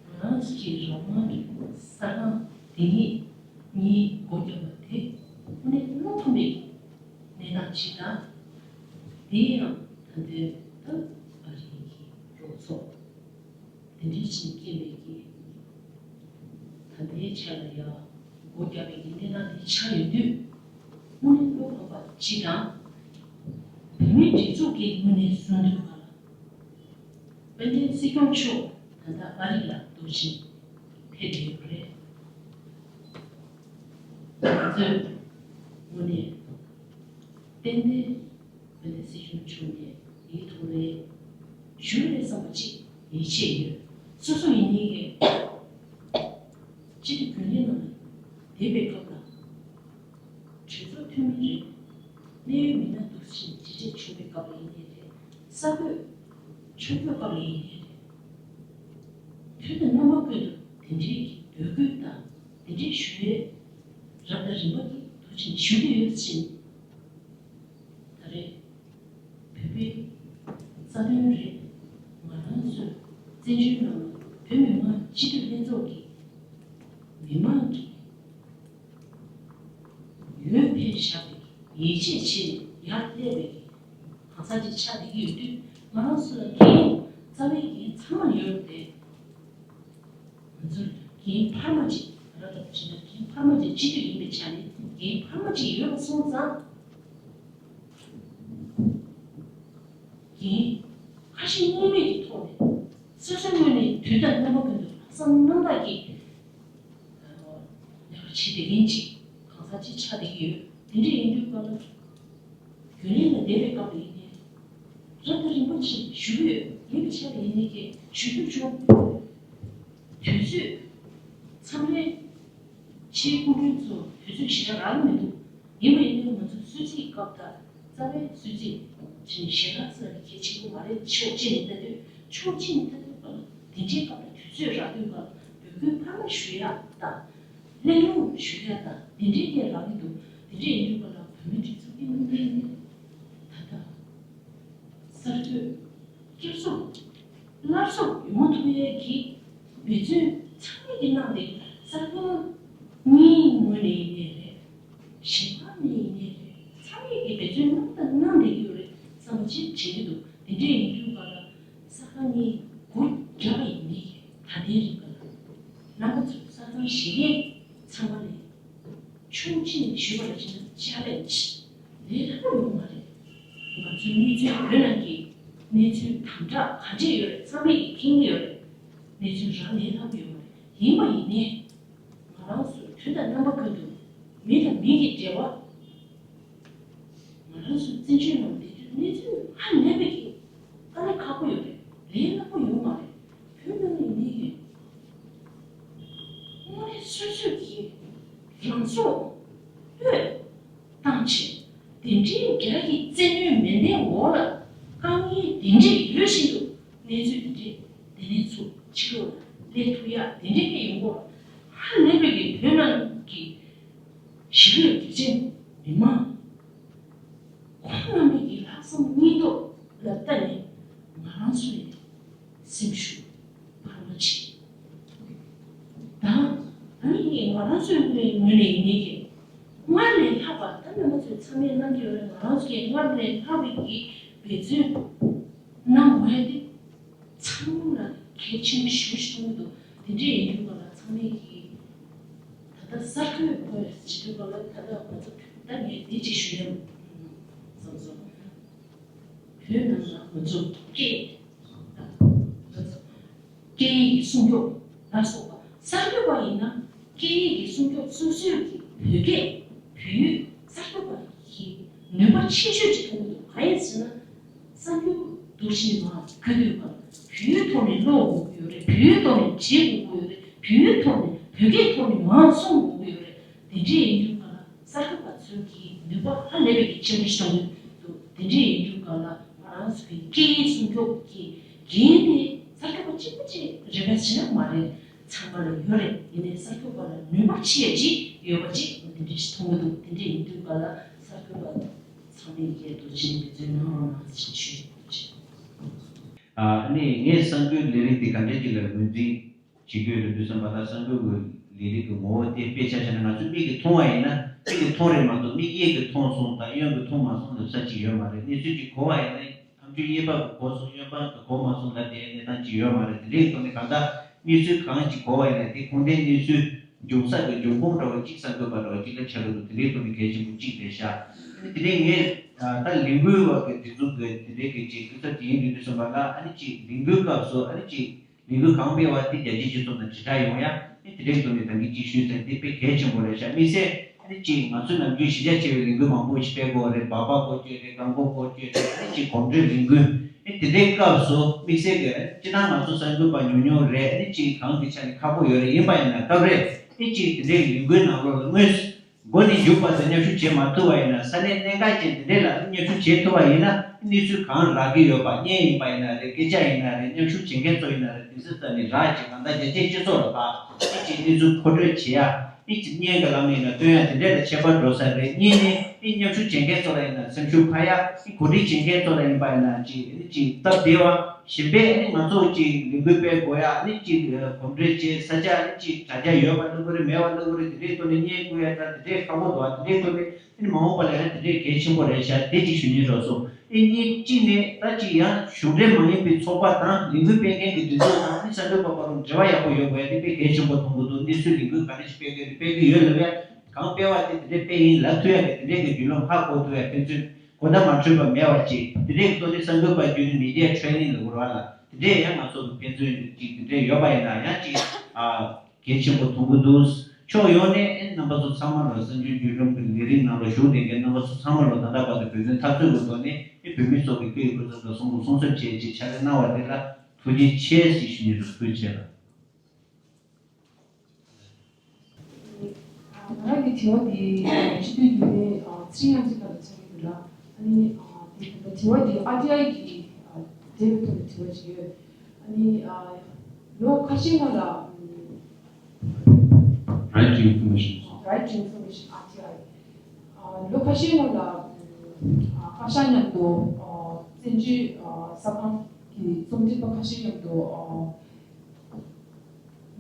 ང་རང་གི་རང་དབང་གི་གསར་ཁང་དེ་ཉིད་ངས་སྒོ་བརྒྱབ་པ་དེ་དངོས་གནས་བློ་ཕམ་པའི་གནས་སྟངས་ཤིག་དང་། དེ་ཡང་ད་ལྟའི་ད་ཨ་རིའི་གི་རོགས་ཚོགས་དེ་འདྲའི་ཅིག་སྐྱེས་པའི་གི་ད་ལྟའི་ཆ་ལ་ཡང་སྒོ་བརྒྱབ་པའི་གི་གནས་སྟངས་དེ་ཆགས་ཡོད་དུས་དངོས་གནས་བློ་ཕམ་པ་ཅིག་དང་། བོད་མིའི་སྒྲིག་འཛུགས་ཀྱི་ངོས་ནས་བཟུང་དུས་ག་ལ། དཔལ་ལྡན་སྲིད་སྐྱོང་མཆོག་ད་ལྟ་ཨ་རི་ལ་འདུག་ཕྱིན་ཕེབས་ཡོད་པ་རེད། ང་ཚོས་དངོས་གནས་ཏན་ཏན་དཔལ་ལྡན་སྲིད་སྐྱོང་མཆོག་ནས་འདིའི་ཐོག་ལ་ཞུ་རེ་བསམ་པ་ཅིག་ཡིད་ཆེས་ཡོད། སོ་སོ་ཡིན་ནའི་ཀྱང་སྤྱི་འཐུས་རྒྱུན་ལས་ནང་བསྡད་པའི་སྐབས་ལ། གྲོས་ཚོགས་འཐུས་མི་རེད། གནད་ཡོད་མི་སྣ་འདུག་ཕྱིན་ཇི་འདྲས་བྱུང་བའི་སྐབས་ལ་ཡིན་ནའི་རེད། གསར་འགོད་ཆུང་སྐྱོ་སྐབས་ལ་ཡིན་ནའི་རེད། དུས་དང་རྣམ་པ་ཀུན་ཏུ་དེ་འདྲའི་གི་འབོད་སྐུལ་དང་དེ་འདྲའི་ཞུ་ཡས་རབ་དང་རིམ་པ་གི་འདུག་ཕྱིན་ཞུ་གི་ཡོད་ཕྱིན། ད་རེས་བོད་པའི་རྩ་དོན་རེད། ང་རང་ཚོའི་བཙན་བྱོལ་ནང་ལ་བོད་མི་མང་སྤྱི་འཐུས་ལྷན་ཚོགས་ཀྱི་མི་མང་གི་འོས་འཕེན་བཞག་པའི་ཡིད་ཆེས་བྱས་ནས་ཡར་སླེབས་པའི་གང་ཟག་ཅིག་ཆགས་བསྡད་ཀྱི་ཡོད་དུས་ང་རང་ཚོ་ལ་འགན་རྩ་བའི་འགན་ཚང་མ་ཡོད་དེ། ང་ཚོར་འགན་འཕར་མ་ཅིག་ང་རང་ལ་བྱས་ན་འགན་འཕར་མ་ཅིག་སྤྱི་འཐུས་ཡིན་པའི་ཆ་ནས་འགན་འཕར་མ་ཅིག་ཡོད་པ་སོང་ཙང་། འགན་ཁ་ཞེ་གཉིས་མེད་ཀྱི་ཐོག་ནས་སོ་སོའི་ངོས་ནས་དུས་དང་རྣམ་པ་ཀུན་ཏུ་ལྷག་བསམ་རྣམ་དག་གིས་ལས་ཀ་བྱེད་བསྡད་མཁན་ཅིག་གང་ཟག་ཅིག་ཆགས་བསྡད་ཀྱི་ཡོད། དེ་འདྲ་ཡིན་དུས་སྐབས་ལ། རྒྱུན་ལས་ལ་བསྡད་པའི་སྐབས་ལ་ཡིན་ནའི། རབ་དང་རིམ་པ་ཅིག་ཞུ་གི་ཡོད། ཡིན་པའི་ཆ་ལ་ཡིན་ནའི་ཀྱང་ཞུ་རྒྱུ་བྱུང་། དུས་ཚོད་མཚམས་རེ་ཆེས་སྐུ་མགྲོན་ཚོ་དུས་ཚོད་ཞེ་དྲག་རག་གི་མི་འདུག་ཡིན་པ་ཡིན་ནའི་ང་ཚོ་གསོལ་ཚིགས་སྐབས་དང་རྩ་བའི་གསོལ་ཚིགས་ཅིག་ཞེ་དྲག་ས་གལ་ཆེན་པོ་མ་རེད། ཕྱོགས་གཅིག་ནས་ལྟ་དུས་ཕྱོགས་གཅིག་ནས་ལྟ་དུས་ག་ལ་དེ་འདྲའི་སྐབས་ལ་དུས་ཚོད་རག་དུས་ག་ལ་འབོད་སྐུལ་འཕར་མ་ཞུ་ཡག་དང་། གླེང་སློང་ཞུ་ཡ་དང་དེ་འདྲའི་གནས་རག་གི་འདུག་དེ་འདྲའི་ཡིན་དུས་ག་ལ་བོད་མི་སྒྲིག་འཛུགས་ཀྱི་དངོས་གནས་ནི་ད་ལྟ་གསར་གཏོད་བསྐྱར་གསོ་སླར་གསོ་ཡོང་ཐུབ་ཡས་ཀྱི་འབད་བརྩོན་ཚང་མས་ཀྱི་གནང་སྟེ་གསར་གཏོད་གཉིས་ངོས་ནས་ཡིན་ནའི་རེད། གཞན་ཕན་ནས་ཡིན་ནའི་རེད། ཚང་མས་ཀྱི་འབད་བརྩོན་གནང་དང་གནང་བསྡད་ཀྱི་ཡོད་རེད་བསམ་པ་ཅིག་དྲན་གྱི་འདུག་དེ་འདྲའི་ཡིན་དུས་ག་ལ། གསར་ཁང་གཉིས་སྒོ་བརྒྱབ་པ་ཡིན་ནའི་ད་ལྟའི་རིང་ག་ལ་རྣམ་པ་ཚོ་གསར་ཁང་གཞན་ལས་ཚང་མ་ལས་ཆུང་ཆེ་ནས་ཞུས་པ་ལ་བྱས་ན་ཅ་ལག་ཅིག་ལས་སླ་པོ་ཡོད་མ་རེད། ང་ཚོའི་གནས་ཚུལ་བོད་ནང་གི་གནས་ཚུལ་དམ་དྲག་ག་འདྲས་ཡོད་རེད། ཚང་མས་ཀྱིས་མཁྱེན་གྱི་ཡོད་རེད། གནས་ཚུལ་རག་ལས་སླ་པོ་ཡོད་མ་རེད། ཡིན་པ་ཡིན་ནའི་ང་རང་ཚོ་དུས་དང་རྣམ་པ་ཀུན་ཏུ་མི་དང་མི་གི་འབྲེལ་བ། ང་རང་ཚོ་བཙན་བྱོལ་ནང་བསྡད་དུས་གནས་ཚུལ་ཧ་ལས་པའི་གི་དཀའ་ལས་ཁག་པོ་ཡོད་རེད། ལས་སླ་པོ་ཡོད་མ་རེད། བོད་ནང་ནས་ནི་དངོས་གནས་སོ་སོས་ཀྱི་རང་ དཀའ་ངལ་དེ་འདྲས་ཡོད་བཞིན་དུ་གནས་ཚུལ་དེ་འདྲས་དེ་ནས་ཚུར་ཕྱི་ལོགས་ལ་སླེབས་ཐུབ་ཡག་དེ་འདྲས་ཀྱི་ཡོང་སྐོར་ཧ་ལས་པའི་གི་བོད་ནང་གི་གཞིས་ལུས་སྡེ་ཚན་མི་མང་ཁོང་རྣམ་པའི་གི་ལྷག་བསམ་སྙིང་སྟོབས་ལ་བལྟས་ནས་ང་རང་ཚོ་ཡི་སེམས་ཤུགས་འཕར་མ་ཆེ། ད་ཨ་ནི་ང་རང་ཚོའི་ངོས་ནས་ཡིན་ནའི་གི་སྔར་ལས་ལྷག་པ། ད་ནི་ང་ཚོས་ཚང་མས་གནང་གི་ཡོད་རེད། ང་རང་ཚོ་གིས་སྔར་ལས་ལྷག་པའི་གི་འབད་བརྩོན་གནང་དགོས་ཡ་དེ་ཚང་མ་ལ་གལ་ཆེན་པོ་ཞེ་པོ་ཞིག་མཐོང་གི་འདུག་དེ་འདྲས་ཡིན་དུས་ག་ལ་ཚང་མས་གི་ད་ལྟ་གསར་འགོད་པ་བྱེད་དུས་ག་ལ་ད་ལྟ་ང་ཚོ་ད་ངས་འདི་གཅིག་ཞུ་ཡ་བསམ་སོང་། བོད་ནང་ལ་ང་ཚོ་སྐད་སྐད་ཡིག་སྲུང་སྐྱོབ་ལ་སོགས་པ། གསར་འགོད་པ་ཡིན་ན་སྐད་ཡིག་གི་སྲུང་སྐྱོབ། སོ་སོའི་གི་བོད་སྐད་བོད་ཡིག་གསར་འགོད་པ་ཡི་ནུས་པ་ཆེ་ཤོས་ཅིག་མཐོང་གི་འདུག་གང་ཡིན་ཟེར་ན། གསར་འགྱུར་འདུག་ཕྱིན་མ་གོ་དུས་ག་ལ་བོད་ཡིག་ཐོག་ནས་ཀློག་དགོས་ཀྱི་ཡོད་རེད། བོད་ཡིག་ཐོག་ནས་བྲིས་དགོས་ཀྱི་ཡོད་རེད། བོད་ཡིག་ཐོག་ནས་བོད་སྐད་ཐོག་ནས་མར་གསུང་དགོས་ཀྱི་ཡོད་རེད། དེ་འདྲས་ཡིན་དུས་ག་ལ་གསར་འགོད་པ་ཚོའི་གི་ནུས་པ་ཧ་ལས་པའི་གི་ཆེན་པོ་ཞིག་འདུག་དེ་འདྲས་ཡིན་དུས་ག་ལ་ང་རང་ཚོ་གི་སྐད་ཡིག་སྲུང་སྐྱོབ་ཀྱི་འགན་དེ་གསར་འགོད་པ་གཅིག་པུ་གཅིག་རེ་བས་བྱེད་ན་མ་རེད། ཚང་མ་ལ་ཡོད་རེད། ཡིན་ནའི་གསར་འགོད་པ་ལ་ནུས་པ་ཆེ་ཡ་ཅིག་ཡོད་པ་ཅིག་དེ་འདྲས་ཞིག་མཐོང་གི་འདུག་དེ་འདྲས་ཡིན་དུས་ག་ལ་གསར་འགོད་པ་ཚང་མས་སྐད་དུ་བྱིན་འབད་བརྩོན་གནང་རོགས་གནང་ཞེས་ཞུ་ཡི་ཞུ། ཨ་ནི་ངས་གསར་འགོད་ལས་རིགས་འདི་ག་འདྲས་ཅིག་ལ་ངོས་འཛིན་བྱེད་ཀྱི་ཡོད་རེད་འདུག་བསམ་པ་དང་། གསར་འགོད་ཀྱི་ལས་རིགས་ཀྱི་ངོ་བོ་དེ་དཔེ་ཆ་བཞག་ན་ང་ཚོའི་མིག་གིས་མཐོང་བ་ཡིན་ན། མིག་གིས་མཐོང་རེད་མ་གཏོགས་མིག་གཡས་ཀྱིས་མཐོང་སོང་དང་གཡོན་གྱིས་མཐོང་མ་སོང་ལབ་ས་ཅིག་ཡོད་མ་རེད། གནས་ཚུལ་ཅིག་གོ་བ་ཡིན་ན་ཐམས་ཅད་གཡས་པ་གིས་གོ་སོང་གཡོན་པ་གིས་གོ་མ་སོང་ལབ་དེའི་གནས་སྟངས་ཅིག་ཡོད་མ་རེད། དེ་འདྲའི་ཐོག་ནས་གང་ལྟར་གནས་ཚུལ་གང་ཅིག་གོ་བ་ཡིན་ན་དེ་ཁུངས་ལྡན་གནས་ཚུལ་འབྱུང་ས་གི་འབྱུང་ཁུངས་འདྲ་བོ་གཅིག་གསར་འགོད་པ་འདྲ་བོ་གཅིག་ལ་ཆགས་ཀྱི་འདུག་དེ་འདྲའི་ཐོག་ནས་གལ་ཆེན་པོ་གཅིག་རེད་ཤག་དེ་ནས་ངས་ད་ལས་འགུལ་བ་གི་སྒྲིག་འཛུགས་ཀྱི་དེ་འདྲའི་གི་ཅིག་སྐུ་ཚབ་ཅིག་ཡིན་དུས་དུས་སོང་བ་ལ། ཨ་ནི་ཅིག་ལས་འགུལ་སྐབས་སུ་ཨ་ནི་ཅིག་ལས་འགུལ་གང་སྤེལ་བ་དེ་རྒྱལ་སྤྱིའི་སྤྱི་ཚོགས་དང་དྲིལ་བསྒྲགས་ཡོང་ཡ་ཨ་ནི་དེ་འདྲའི་ཐོག་ནས་ད་གིན་ཅིག་ཞུས་ཚར། དེ་དཔེ་གལ་ཆེན་པོ་རེད་ཤག་དམིགས་བསལ་ཨ་ནི་ཅིག་ང་ཚོ་ནམ་རྒྱུན་གཞི་རྒྱ་ཆེ་བའི་ལས་འགུལ་མང་པོ་ཞིག་སྤེལ་དགོས་རེད། སྦག་སྦག་སྐོར་སྐྱོད་རེད། རྐང་འཁོར་སྐོར་སྐྱོད་རེད། ཨ་ནི་ཅིག་གོམ་བགྲོད་ལས་འགུལ། ཨ་ནི་དེ་འདྲའི་སྐབས་སུ་དམིགས་བསལ་གྱི་ཨ་ནི་སྤྱིར་བཏང་ང་ཚོ་གསར་འགོད་པ་ཉུང་ཉུང་རེད། ཨ་ནི་ཅིག་གང་གི་ཆ་ནས་ཁག་པོ་ཡོད་རེད། ཡིན་པ་ཡིན་ན་སྐབས་རེ་ཨ་ནི་ཅིག་དེ་འདྲའི་ལས་འགུལ་ནང་ལོགས་ལ་དངོས་སུ་མགོ་ནས་མཇུག་བར་དུ་མཉམ་ཞུགས་བྱེད་མ་ཐུབ་པ་ཡིན་ན། ས་གནས་གནད་འགག་ཅན་དེ་འདྲས་ལ་མཉམ་ཞུགས་བྱེད་ཐུབ་པ་ཡིན་ན། གནས་ཚུལ་གང་རག་གི་ཡོད་པ། བརྙན་ཡིན་པ་ཡིན་ན་རེད། སྐད་ཆ་ཡིན་ན་རེད། མཉམ་ཞུགས་བྱེད་མཁན་ཚོ་ཡིན་ན་རེད། དེ་ཚོ་ས་ནས་རག་བྱས་གང་ལྟར་རྒྱ་ཆེའི་སྤྱི་ཚོགས་ལ་ཕར་ཨེ་ཅིག་གནས་ཚུལ་མཁོ་སྤྲོད་བྱེད་ཡ། ཨེ་ཅིག་བརྙན་གྱི་ལམ་ཡིན་ན་སྟོན་ཡ་དེ་འདྲས་ལ་ཁྱད་པར་འགྲོ་ས་རེད། གཉིས་ནས་ཨེ་མཉམ་ཞུགས་བྱེད་མཁན་ཚོ་ལ་ཡིན་ན་སེམས་ཤུགས་འཕར་ཡ། ཨེ་གོ་སྒྲིག་བྱེད་མཁན་ཚོ་ལ་ཡིན་པ་ཡིན་ན་ཅིག་ཨེ་ཅིག་སྟབས་བདེ་བ། གཞན་པས་ཨ་ནི་ང་ཚོ་ཅིག་ལས་འགུལ་སྤེལ་དགོས་ཡ། ཨ་ནི་ཅིག་གོམ་བགྲོད་བྱེད་ས་ཆ། ཨ་ནི་ཅིག་དྲ་རྒྱ་ཡོད་པ་ལྟ་བུ་རེད། མེད་པ་ལྟ་བུ་རེད། དེ་འདྲའི་ཐོག་ནས་བརྙན་བསྐུར་ཡ་ད་དེ་འདྲའི་ཁག་པོ་འདུག་ཨ་དེ་འདྲའི་ཐོག་ནས་ཨ་ནི་མ་འོངས་པ་ལ་ཡང་དེ་འདྲའི་གལ་ཆེན་པོ་རེད་ཤག་དེ་གཅིག་ཞུ་སྙིང་འདོད་སོང་། ཨ་ནི་གཅིག་ནས་ད་ཅིག་ཡང་གཞུང་འབྲེལ་མ་ཡིན་པའི་ཚོགས་པ་དང་ལས་འགུལ་སྤེལ་མཁན་གྱི་སྒྲིག་འཛུགས་དང་ཨ་ནི་གསར་འགོད་པ་བར་འབྲེལ་བ་ཡག་པོ་ཡོད་དགོས་ཡ་དེ་དཔེ་གལ་ཆེན་པོ་མཐོང་གི་འདུག་གནས་ཚུལ་ལས་འགུལ་ག་རེ་ཞིག་སྤེལ་དགོས་རེད། སྤེལ་གི་ཡོད་ལབ་ཡ། གང་སྤེལ་བ་དེ་དེ་འདྲའི་སྤེལ་ཡིན་ལབ་ཐུབ་ཡ་གི་དེ་འདྲའི་གི་བརྒྱུད་ལམ་ཧ་གོ་ཐུབ་ཡ། ཕན་ཚུན་གོ་བརྡ་མ་འཕྲོད་པ་མེད་པ་ཅིག་དེ་འདྲའི་གི་ཐོག་ནས་གསར་འགོད་པ་བརྒྱུད་ནས་མི་ཌི་ཡ་ཊེ་རེ་ནིང་ལབ་དགོས་རེད་བ་ལ། དེ་འདྲའི་ཡང་ང་ཚོ་གི་ཕན་ཚུན་ཅིག་དེ་འདྲའི་ཡོད་པ་ཡིན་ན་ཡང་ཅིག་ཨ་གལ་ཆེན་པོ་མཐོང་གི་འདུག་ཕྱོགས་ཡོངས་ནས་ཨེ་རྣམ་པ་ཚོ་ཚང་མ་ལ་གསར་འགྱུར་བརྒྱུད་ལམ་གྱི་ལས་རིགས་ནང་ལ་ཞུགས་བསྡད་མཁན་རྣམ་པ་ཚོ་ཚང་མ་ལ་ད་ལྟ་བར་དུ་འབད་བརྩོན་འཐབ་རྩོད་ཀྱི་ཐོག་ནས་ཨེ་བོད་མི་ཚོ་གི་སྐད་ཡིག་ཁོ་ཚོ་ལ་སྲུང་སྐྱོབ་སྲུང་སྐྱོབ་བྱེད་ཅེས་ཕྱག་ལས་གནང་བ་དེ་ལ་ཐུགས་རྗེ་ཆེ་ཞེས་ཞུ་སྙིང་འདོད། ཐུགས་རྗེ་ཆེ་ལགས། ང་རང་གི་དྲི་བ་འདི་སྤྱི་འཐུས་རྒྱུན་ལས་ཚེ་རིང་དབྱངས་ཅན་ལགས་ལ་འཆང་གི་འདུག་ལ། ཨ་ནི་དེ་དྲི་བ་འདི་ཨར་ཊི་ཨའི་གི་འབྲེལ་བའི་ཐོག་ནས་དྲི་བ་ཅིག་ཡོད། ཨ་ནི་ལོ་ཁ་ཤས་སྔོན་ལ། Right to Information. Right to Information, ཨར་ཊི་ཨའི། ལོ་ཁ་ཤས་སྔོན་ལ་བཀའ་ཤག་མཉམ་དུ་བཙན་བྱོལ་གསར་ཁང་གི་རྩོམ་སྒྲིག་པ་ཁ་ཤས་མཉམ་དུ་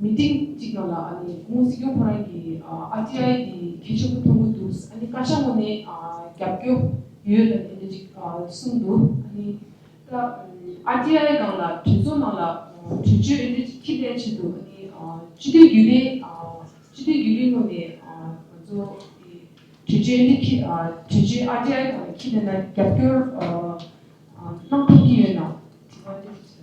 མི་ཊིང་གཅིག་ནང་ལ། ཨ་ནི་སྐུ་ངོ་སྲིད་སྐྱོང་ཁོ་རང་གིས་ཨར་ཊི་ཨའི་འདི་གལ་ཆེན་པོ་མཐོང་གི་འདུག་ཨ་ནི་བཀའ་ཤག་ངོས་ནས་རྒྱབ་སྐྱོར་ཡོད་ལབ་ནས་འདི་འདྲ་ཅིག་གསུངས་འདུག་ཨ་ནི་ད་ཨར་ཊི་ཨའི་ནང་ལ་གྲོས་ཚོགས་ནང་ལ་གྲོས་ཆོད་འདི་འདྲ་ཅིག་འཁྱེར་བསྡད་ཆེད་དུ། ཨ་ནི་སྤྱི་འཐུས་རྒྱུན་ལས་སྤྱི་འཐུས་རྒྱུན་ལས་ངོས་ནས་ང་ཚོ་གྲོས་ཆོད་འདི་འཁྱེར། གྲོས་ཆོད་ཨར་ཊི་ཨའི་ནང་ལ་འཁྱེར་བསྡད་ན་རྒྱབ་སྐྱོར་གནང་ཐུབ་ཀྱི་ཡོད་ན། དྲི་བ་འདི་འདྲ་ཅིག་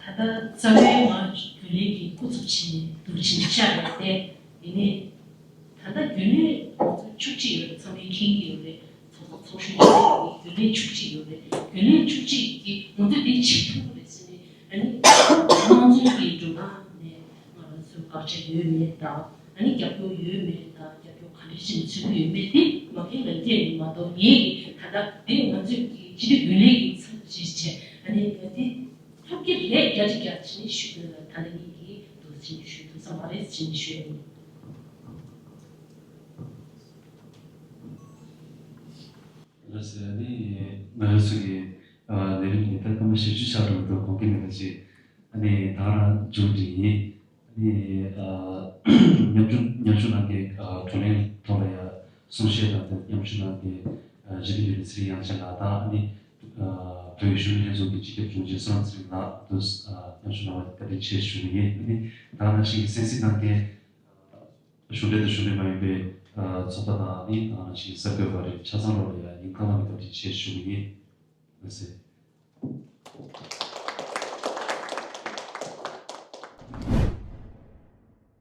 ད་ལྟ་རྩ་བའི་ང་རྒྱུན་ལས་ཀྱི་སྐུ་ཚབ་བྱས་ནས་འདུག་ཕྱིན་ཤག་རེད་དེ། ཡིན་ནའི་ད་ལྟ་རྒྱུན་ལས་ང་ཚོ་བཅུ་གཅིག་ཡོད་རེད། ཚང་མས་མཁྱེན་གྱི་ཡོད་རེད། ཚོགས་གཙོ་ཚོགས་གཞོན་ཡོད་རེད། རྒྱུན་ལས་བཅུ་གཅིག་ཡོད་རེད། རྒྱུན་ལས་བཅུ་གཅིག་གིས་ང་ཚོས་འདི་བྱེད་ཐུབ་ཀྱི་རེད་ཟེར་ནས། ཨ་ནི་དམངས་གཙོའི་གི་འགྲོ་སྟངས་ནས་ང་རང་ཚོའི་དགག་བྱ་ཡོད་མེད་དང་། ཨ་ནི་རྒྱབ་སྐྱོར་ཡོད་མེད་དང་། རྒྱབ་སྐྱོར་ག་ བཞིན་ཚུད་ཀྱི་ཡོད་མེད་དེ་མ་མཁན་ལ་བལྟས་ནས་མ་གཏོགས། ངས་ད་ལྟ་དེ་ང་ཚོས་ཀྱི་སྤྱི་འཐུས་རྒྱུན་ལས་ཀྱི་ཚབ་ཅིག་བྱས། ཨ་ནི་ད་དེ་ཐབས་ཀྱི་ལས་རྒྱ་ཆེ་རྒྱ་ཆེ་ནས་ཞུ་དགོས་ལ། ད་ལྟ་ངས་ཀྱི་འདུག་ཟེར་ནས་ཞུ་ཐུབ་ས་མ་རེད་ཟེར་ནས་ཞུ་ཡ་ཡིན། ལགས་སེ། ཨ་ནི་ང་རང་ཚོ་གི་ཨ་ལས་རིམ་འདི་ད་སྐར་མ་བཞི་བཅུ་ཆགས་འགྲོ་འདུག་དགོངས་འགལ་མེད་པ་ཅིག་ཨ་ནི་ད་རང་མཇུག་སྒྲིལ་ཡིན། ཨ་ནི་ཨ་མཉམ་ཞུགས་མཉམ་ཞུགས་གནང་མཁན་ཨ་བགྲོ་གླེང་ཐོག་ལ་ཡ་གསུང་བཤད་དང་དེ་མཉམ་ཞུགས་གནང་མཁན་ཨ་རྗེ་བདུད་བརྒྱུད་པའི་ཚེ་རིང་དབྱངས་ཅན་ལགས་དང་། ཨ་ནི་ཨ་བོད་ཀྱི་གཞོན་ནུ་ལྷན་ཚོགས་ཀྱི་སྤྱི་ཁྱབ་དྲུང་ཆེ་བསོད་ནམས་ཚེ་རིང་ལགས་དུ་ཨ་མཉམ་ཞུགས་གནང་བ་བཀའ་དྲིན་ཆེ་ཞུ་གི་ཡིན། ཨ་ནི་ད་ག་ནང་བཞིན་གྱི་གསན་གཟིགས་གནང་མཁན་གཞུང་འབྲེལ་དང་གཞུང་འབྲེལ་མ་ཡིན་པའི་ཨ་ཚོགས་པ་དང་། ཨ་ནི་ད་ག་ནང་བཞིན་གསར་འགོད་པ་རིགས་ཆ་ཚང་ལོག་ལ་ཡ་ཉིན་གང་ལ་ནི་བཀའ་དྲིན་ཆེ་ཞུ་གི་ཡིན། ལགས་སེ།